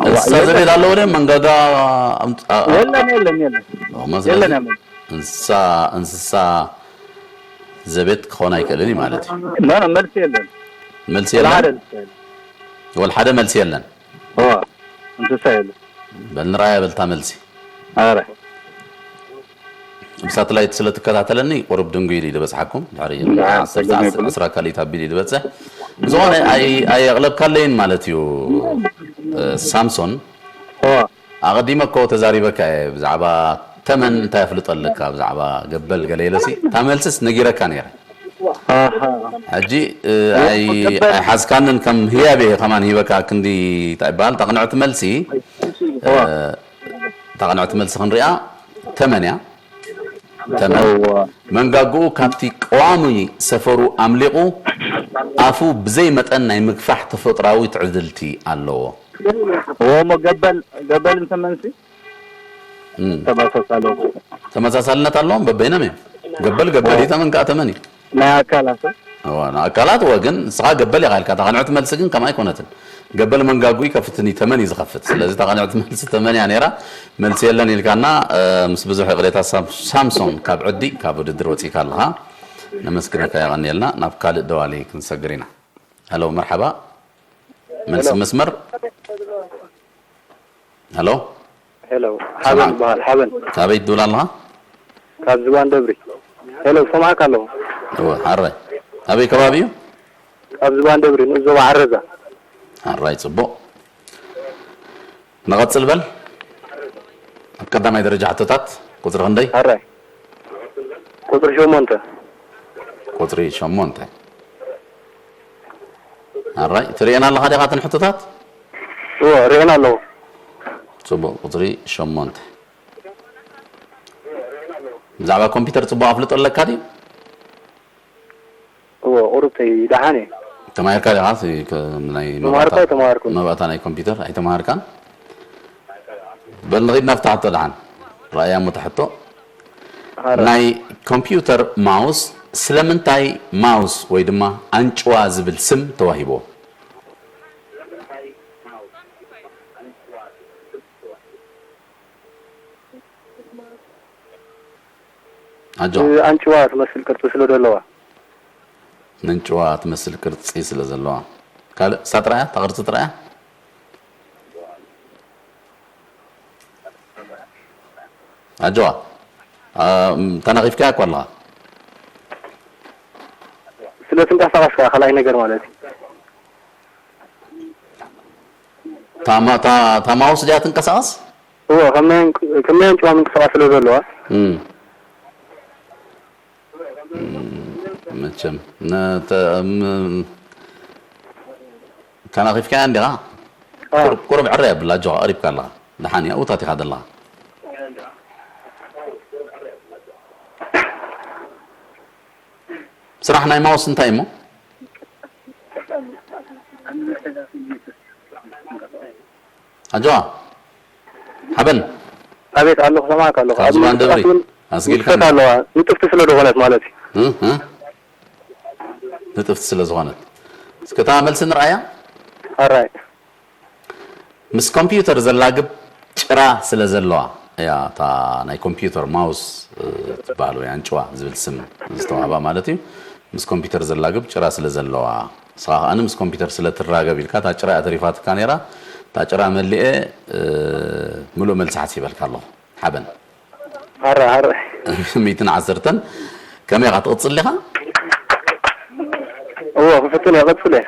እንስሳ ዘቤት ኣለዎ ድዩ? መንጋጋ ኣምጥ-፣ ኣ-፣ ኣ-፣ የለን፣ የለን፣ የለን። ኦ፣ መስለዚ የለን፣ የለን። እንስሳ፣ እንስሳ ዘቤት ክኾን ኣይክእልን እዩ ማለት እዩ። ኖ፣ ኖ፣ መልሲ የለን። መልሲ ወላ የለን? ሓደ እንስሳ የለን። ወላ ሓደ መልሲ የለን። ኦ፣ እንስሳ የለን። በል ንርኣያ በልታ መልሲ። ኣረ። ብሳተላይት ስለ ትከታተለኒ ቁሩብ ድንጉይ ኢሉ ዝበጽሓኩም። ድሕሪ ያ፣ ዓሰርተ ጸገም ሰዓት የብሉን። ዕስራ ካልኢት ኣቢሉ ኢሉ ዝበጽሕ። ብዝኾነ ኣይ-፣ ኣየቕለብካለይን ማለት እዩ፣ እ፣ ሳምሶን። ኦ። ኣቐዲመ እኮ ተዛሪበካ እየ ብዛዕባ ተመን እንታይ ኣፍልጦ ኣለካ፣ ብዛዕባ ገበል ገለ ኢለሲ፣ እታ መልስስ ነጊረካ ነይረ። ኣሃ። ሕጂ፣ እ፣ ኣይ-፣ ገበል። ኣይሓዝካንን ከም ህያብ እየ ከማን ሂበካ ክንዲ እንታይ ይበሃል፣ እታ ቅንዕቲ መልሲ፣ እ፣ ዋ። እታ ቅንዕቲ መልሲ ክንሪኣ ተመን እያ። ተመን። እዋ። መንጋግኡ ካብቲ ቀዋሚ ሰፈሩ ኣምሊቑ ኣፉ ብዘይ መጠን ናይ ምግፋሕ ተፈጥራዊ ትዕድልቲ ኣለዎ። እዎ፣ እሞ ገበል፣ ገበልን ተመንሲ እም። ተመሳሳሊ። ተመሳሳልነት ኣለዎም በበይኖም እዮም። ገበል ገበል እዩ፣ ተመን ከዓ ተመን እዩ። ናይ ኣካላት። እዎ፣ ንኣካላት እዎ፣ ግን ንስኻ ገበል ኢኻ ኢልካ፣ እታ ቅንዕቲ መልሲ ግን ከምኣ ኣይኮነትን። ገበል መንጋጉ ይከፍትን እዩ፣ ተመን እዩ ዝኸፍት። ስለዚ እታ ቅንዕቲ መልሲ ተመን እያ ነይራ። መልሲ የለን ኢልካና፣ እ፣ ምስ ብዙሕ ይቕሬታ ሳም-፣ ሳምሶን ካብ ዕዲ፣ ካብ ውድድር ወጺእካ ኣለኻ። ነመስግነካ፣ የቐንየልና። ናብ ካልእ ደዋሊ ክንሰግር ኢና። ሄሎ፣ መርሓባ። መልሲ ሄሎ። መስመር። ሄሎ። ሄሎ። ሓበን ሰማዕ። ይበሃል፣ ሓበን። ካበይ ትድውል ኣለኻ? ካብ ዝባን ደብሪ። ሄሎ፣ ሰማዕካ ኣለኹ። እወ፣ ሓራይ። ኣበይ ከባቢ እዩ? ካብ ዝባን ደብሪ፣ ንኡስ ዞባ ዓረዛ። ሓራይ፣ ጽቡቕ። ንቐጽል በል። ኣብ ቀዳማይ ደረጃ ሕቶታት፣ ቁጽሪ ክንደይ? ሓራይ። ቁጽሪ ሸሞንተ። ቁጽሪ ሸሞንተ። ኣራይ፣ ትርእየን ኣለኻ ዲኻ እተን ሕቶታት? እወ፣ ርእየን ኣለኹ። ጽቡቕ፣ ቁጽሪ ሸሞንተ። ብዛዕባ ኮምፒውተር ጽቡቕ ኣፍልጦ ኣለካ ድዩ? እወ፣ ቁሩብተይ ደሓን እየ። ተማሂርካ ዲኻ? ሲ-፣ ከ-፣ ናይ ተማሃርኩ መባእታ-፣ ኣይተማሃርኩን። መባእታ ናይ ኮምፒውተር ኣይተማሃርካን? በል ንኺድ ናብታ ሕቶ ደሓን። ረኣያ እሞ እታ ሕቶ። ኣረ። ናይ ኮምፒውተር ማውስ ስለምንታይ ማውስ ወይ ድማ ኣንጭዋ ዝብል ስም ተዋሂብዎ? ኣጆ። ኣንጭዋ ትመስል ቅርጺ ስለ ዘለዋ። ነንጭዋ ትመስል ቅርጺ ስለ ዘለዋ። ካልእ እሳ ጥራያ? እታ ቅርጺ ጥራያ? ኣጆዋ። ኣ፣ ም፣ ተናኺፍካያ እኮ ኣለኻ። ስለ ትንቀሳቐስ ከኣ ካልኣይ ነገር ማለት እዩ። እታ ማ-፣ እታ፣ እታ ማውስ ድያ ትንቀሳቐስ? እወ፣ ከም ናይ፣ ከም ናይ ኣንጭዋ ምንቅስቓስ ስለ ዘለዋ። እም። እም፣ መቸም፣ ነ-፣ ተ-፣ እም፣ ተናኺፍካያ እንዲኻ? ኣዎ። ቁሩብ፣ ቁሩብ ዕረ የብላ፣ ኣጆኻ፣ ቀሪብካ ኣለኻ። ደሓን እያ፣ ኣብታት ኢኻ ዘለኻ። ስራሕ ናይ ማውስ እንታይ እሞ? ኣጆዋ፣ ሓበን። ኣቤት፣ ኣለኹ፣ ሰማዕካ ኣለኹ። ካብ ኣብ ዝባን ደብሪ። ምንቅስቓስ እውን ኣስጊልካ ንጥፈት ኣለዋ፣ ንጥፍቲ ስለ ዝኾነት ማለት እዩ። እ? እ? ንጥፍቲ ስለ ዝኾነት። እስከ እታ መልሲ ንርኣያ። ኣራይ። ምስ ኮምፒውተር ዘላግብ ጭራ ስለ ዘለዋ እያ፣ እታ ናይ ኮምፒውተር ማውስ፣ እ፣ ትበሃል ወይ ኣንጭዋ ዝብል ስም ዝተዋህባ ማለት እዩ። ምስ ኮምፒውተር ዘላግብ ጭራ ስለ ዘለዋ፣ ንስኻ ከኣ ምስ ኮምፒውተር ስለ ትራገብ ኢልካ እታ ጭራ እያ ተሪፋትካ ነይራ። እታ ጭራ መሊኤ፣ እ፣ ምሉእ መልሲ ሓሲበልካ ኣለኹ። ሓበን። ኣረ፣ ኣረ። ሚእትን ዓሰርተን። ከመይ ኢኻ ትቕጽል ዲኻ? እዎ፣ ክፍትን እየ፣ ቀጽል እየ።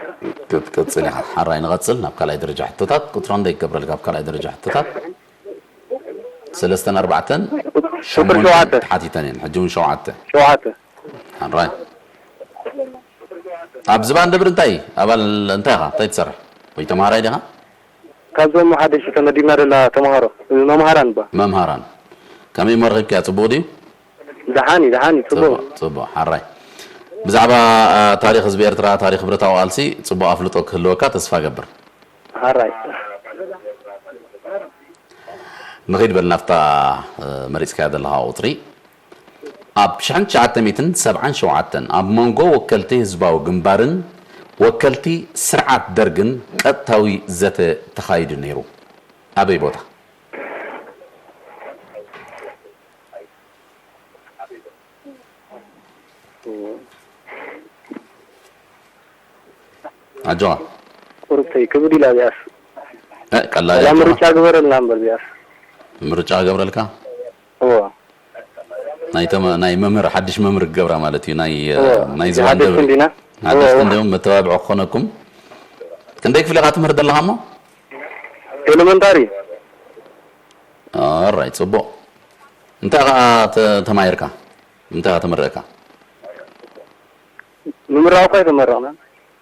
ክትቅጽል ኢኻ። ሓራይ ንቐጽል ናብ ካልኣይ ደረጃ ሕቶታት። ቁጽሪ ክንደይ ክገብረልካ ኣብ ካልኣይ ደረጃ ሕቶታት? ሰለስተን ኣርባዕተን፣ ቁጽሪ ሸሞንተን ሸውዓተ። ተሓቲተን እየን። ሕጂ እውን ሸውዓተ። ሸውዓተ። ሓራይ። ኣብ ዝባን ደብሪ እንታይ ኣባል እንታይ ኢኻ? እንታይ ትሰርሕ? ወይ ተማሃራይ ዲኻ? ካብዞም ሓደሽቲ ተመዲብና ደላ ተማሃሮ፣ መምሃራን እባ። መምሃራን። ከመይ እሞ ረኺብካያ? ጽቡቕ ድዩ? ደሓን እዩ፣ ደሓን እዩ፣ ጽቡቕ። ጽቡቕ፣ ጽቡቕ። ሓራይ። ብዛዕባ፣ አ፣ ታሪኽ ህዝቢ ኤርትራ፣ ታሪኽ ብረታዊ ቃልሲ ጽቡቕ ኣፍልጦ ክህልወካ ተስፋ እገብር። ሓራይ። ንኺድ በል ናብታ፣ እ፣ መሪጽካያ ዘለኻ ቁጽሪ። ኣብ ሽሕን ትሽዓተ ሚእትን ሰብዓን ሸውዓተን ኣብ መንጎ ወከልቲ ህዝባዊ ግንባርን ወከልቲ ስርዓት ደርግን ቀጥታዊ ዘተ ተኻይዱ ነይሩ። ኣበይ ቦታ? ኣጆኻ። ቁርብተይ ክብድ ኢላ እዚኣስ። እ፣ ቀላል እያ እያ። ምርጫ ግበረልና እምበር እዚኣስ። ምርጫ ክገብረልካ? እዎ። ናይ ተመ-፣ ናይ መምህር፣ ሓድሽ መምህር ክገብራ ማለት እዩ። ናይ፣ እ፣ እዎ። ናይ ዝባን ሓደሽቲ ደብሪ። እንዲና? ሓደሽቲ እዎ። እንዲኦም መተባብዒ ክኾነኩም። ክንደይ ክፍሊ ኢኻ ትምህር ዘለኻ እሞ? ኤለመንታሪ። ኣራይ፣ ጽቡቕ። እንታይ ኸኣ ተ-፣ ተማሂርካ? እንታይ ኸኣ ተመረቕካ? ምምራቕ እኳ ኣይተመረቕናን።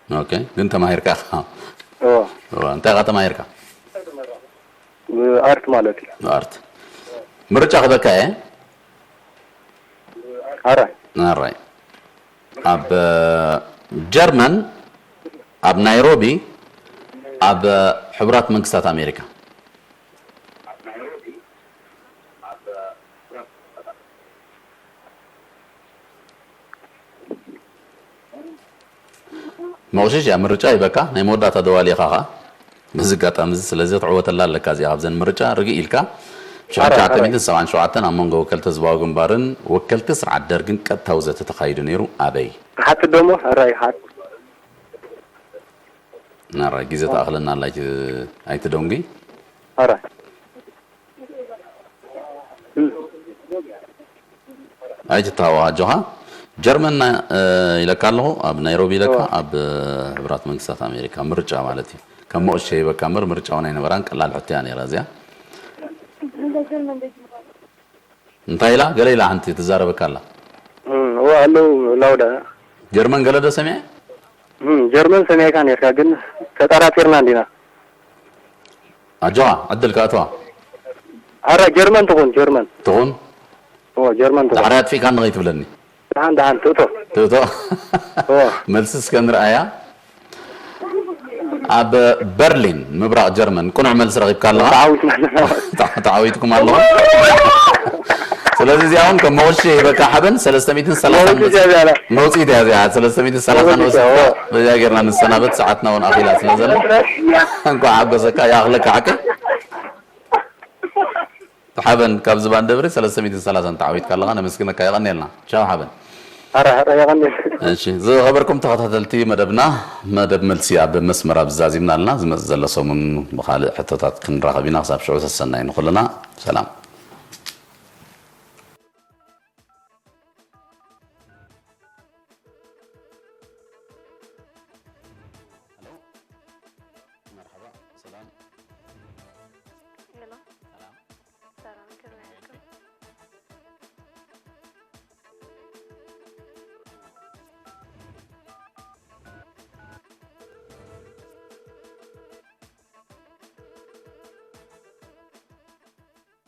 ኦኬ፣ ግን ተማሂርካ ኢኻ? እዎ። እዎ፣ እንታይ ኸኣ ተማሂርካ? ኣርት ማለት እዩ። ኣርት። ምርጫ ክበካ እየ። ኣራይ። ኣራይ። ኣብ፣ እ፣ ጀርመን፣ ኣብ ናይሮቢ፣ ኣብ፣ እ፣ ሕቡራት መንግስታት ኣሜሪካ። መቑሽሽ እያ፣ ምርጫ ይበካ። ናይ መወዳእታ ደዋሊ ኢኻ ኸኣ። በዚ ኣጋጣሚ እዚ፣ ስለዚ ክትዕወተላ ኣለካ እዚኣ። ካብዘን ምርጫ ርግእ ኢልካ፣ ሓራይ፣ ሓራይ። ሽሕን ትሽዓተ ሚእትን ሰብዓን ሸውዓተን ኣብ መንጎ ወከልቲ ህዝባዊ ግንባርን ወከልቲ ስርዓት ደርግን ቀጥታዊ ዘተ ተኻይዱ ነይሩ። ኣበይ? ክሓትት ዶ እሞ? ሕራይ ክሓት። ናራይ፣ ግዜ ተኣኽለና ኣላ፣ ኣይቲ-፣ ኣይትደንጉይ። ሕራይ። ኣይትተሃወኽ ኣጆኻ። ጀርመን ና-፣ እ፣ ኢለካ ኣለኹ፣ ኣብ ናይሮቢ ኢለካ፣ እዋ። ኣብ፣ እ፣ ሕቡራት መንግስታት ኣሜሪካ ምርጫ ማለት እዩ። ከም መቑሸ ይበካ እምበር ምርጫ እውን ኣይነበራን፣ ቀላል ሕቶ እያ ነይራ እዚኣ። እንታይ ኢላ? ገለ ኢላ ሓንቲ ትዛረበካ ኣላ። እም፣ እዋ ኣለዉ ላውዳ። ጀርመን ገለ ዶ ሰሚዐ? እም፣ ጀርመን ሰሚዕካ ነይርካ፣ ግን ተጠራጢርና እንዲና። ኣጆኻ፣ ዕድል ከእትዋ። ኣረ፣ ጀርመን ትኹን፣ ጀርመን። ትኹን? እዎ፣ ጀርመን ትኹን። ዳሕራይ ኣጥፊእካኒ ከይትብለኒ። ደሓን፣ ደሓን፣ ትእቶ። ትእቶ? እዎ። መልሲ እስከ ንርኣያ። ኣብ በርሊን፣ ምብራቕ ጀርመን፣ ቅኑዕ መልሲ ረኺብካ ኣለኻ። ተዓዊትና ኣለና። ተዓ-፣ ተዓዊትኩም ኣለኹም። ስለዚ እዚኣ እውን ከም መወሸ ይበካ ሓበን፣ ሰለስተ ሚእትን ሰላሳን መውጽኢት እያ እዚኣ። መውጽኢት እያ እዚኣ፣ ሰለስተ ሚእትን ሰላሳን መውጽኢት እያ። ወሲድካ፣ እዎ። በዚኣ ጌርና ንሰናበት፣ ሰዓትና እውን ኣኺላ ስለ ዘላ። እንኳዕ ሓጎሰካ፣ ይኣኽለካ ሓቀይ። ሓበን ካብ ዝባን ደብሪ ሰለስተ ሚእትን ሰላሳን ተዓዊትካ ኣለኻ፣ ነመስግነካ፣ የቐንየልና። ቻው ሓበን። ኣረ፣ ኣረ፣ የቐንየል። እሺ፣ ዝኸበርኩም ተኸታተልቲ መደብና፣ መደብ መልሲ ኣብ መስመር ኣብዚ ዛዚምና ኣለና። ዝመጽእ ዘሎ ሰሙን ብኻልእ ሕቶታት ክንራኸብ ኢና። ክሳብ ሽዑ ሰሰናዩ ንኹልና። ሰላም።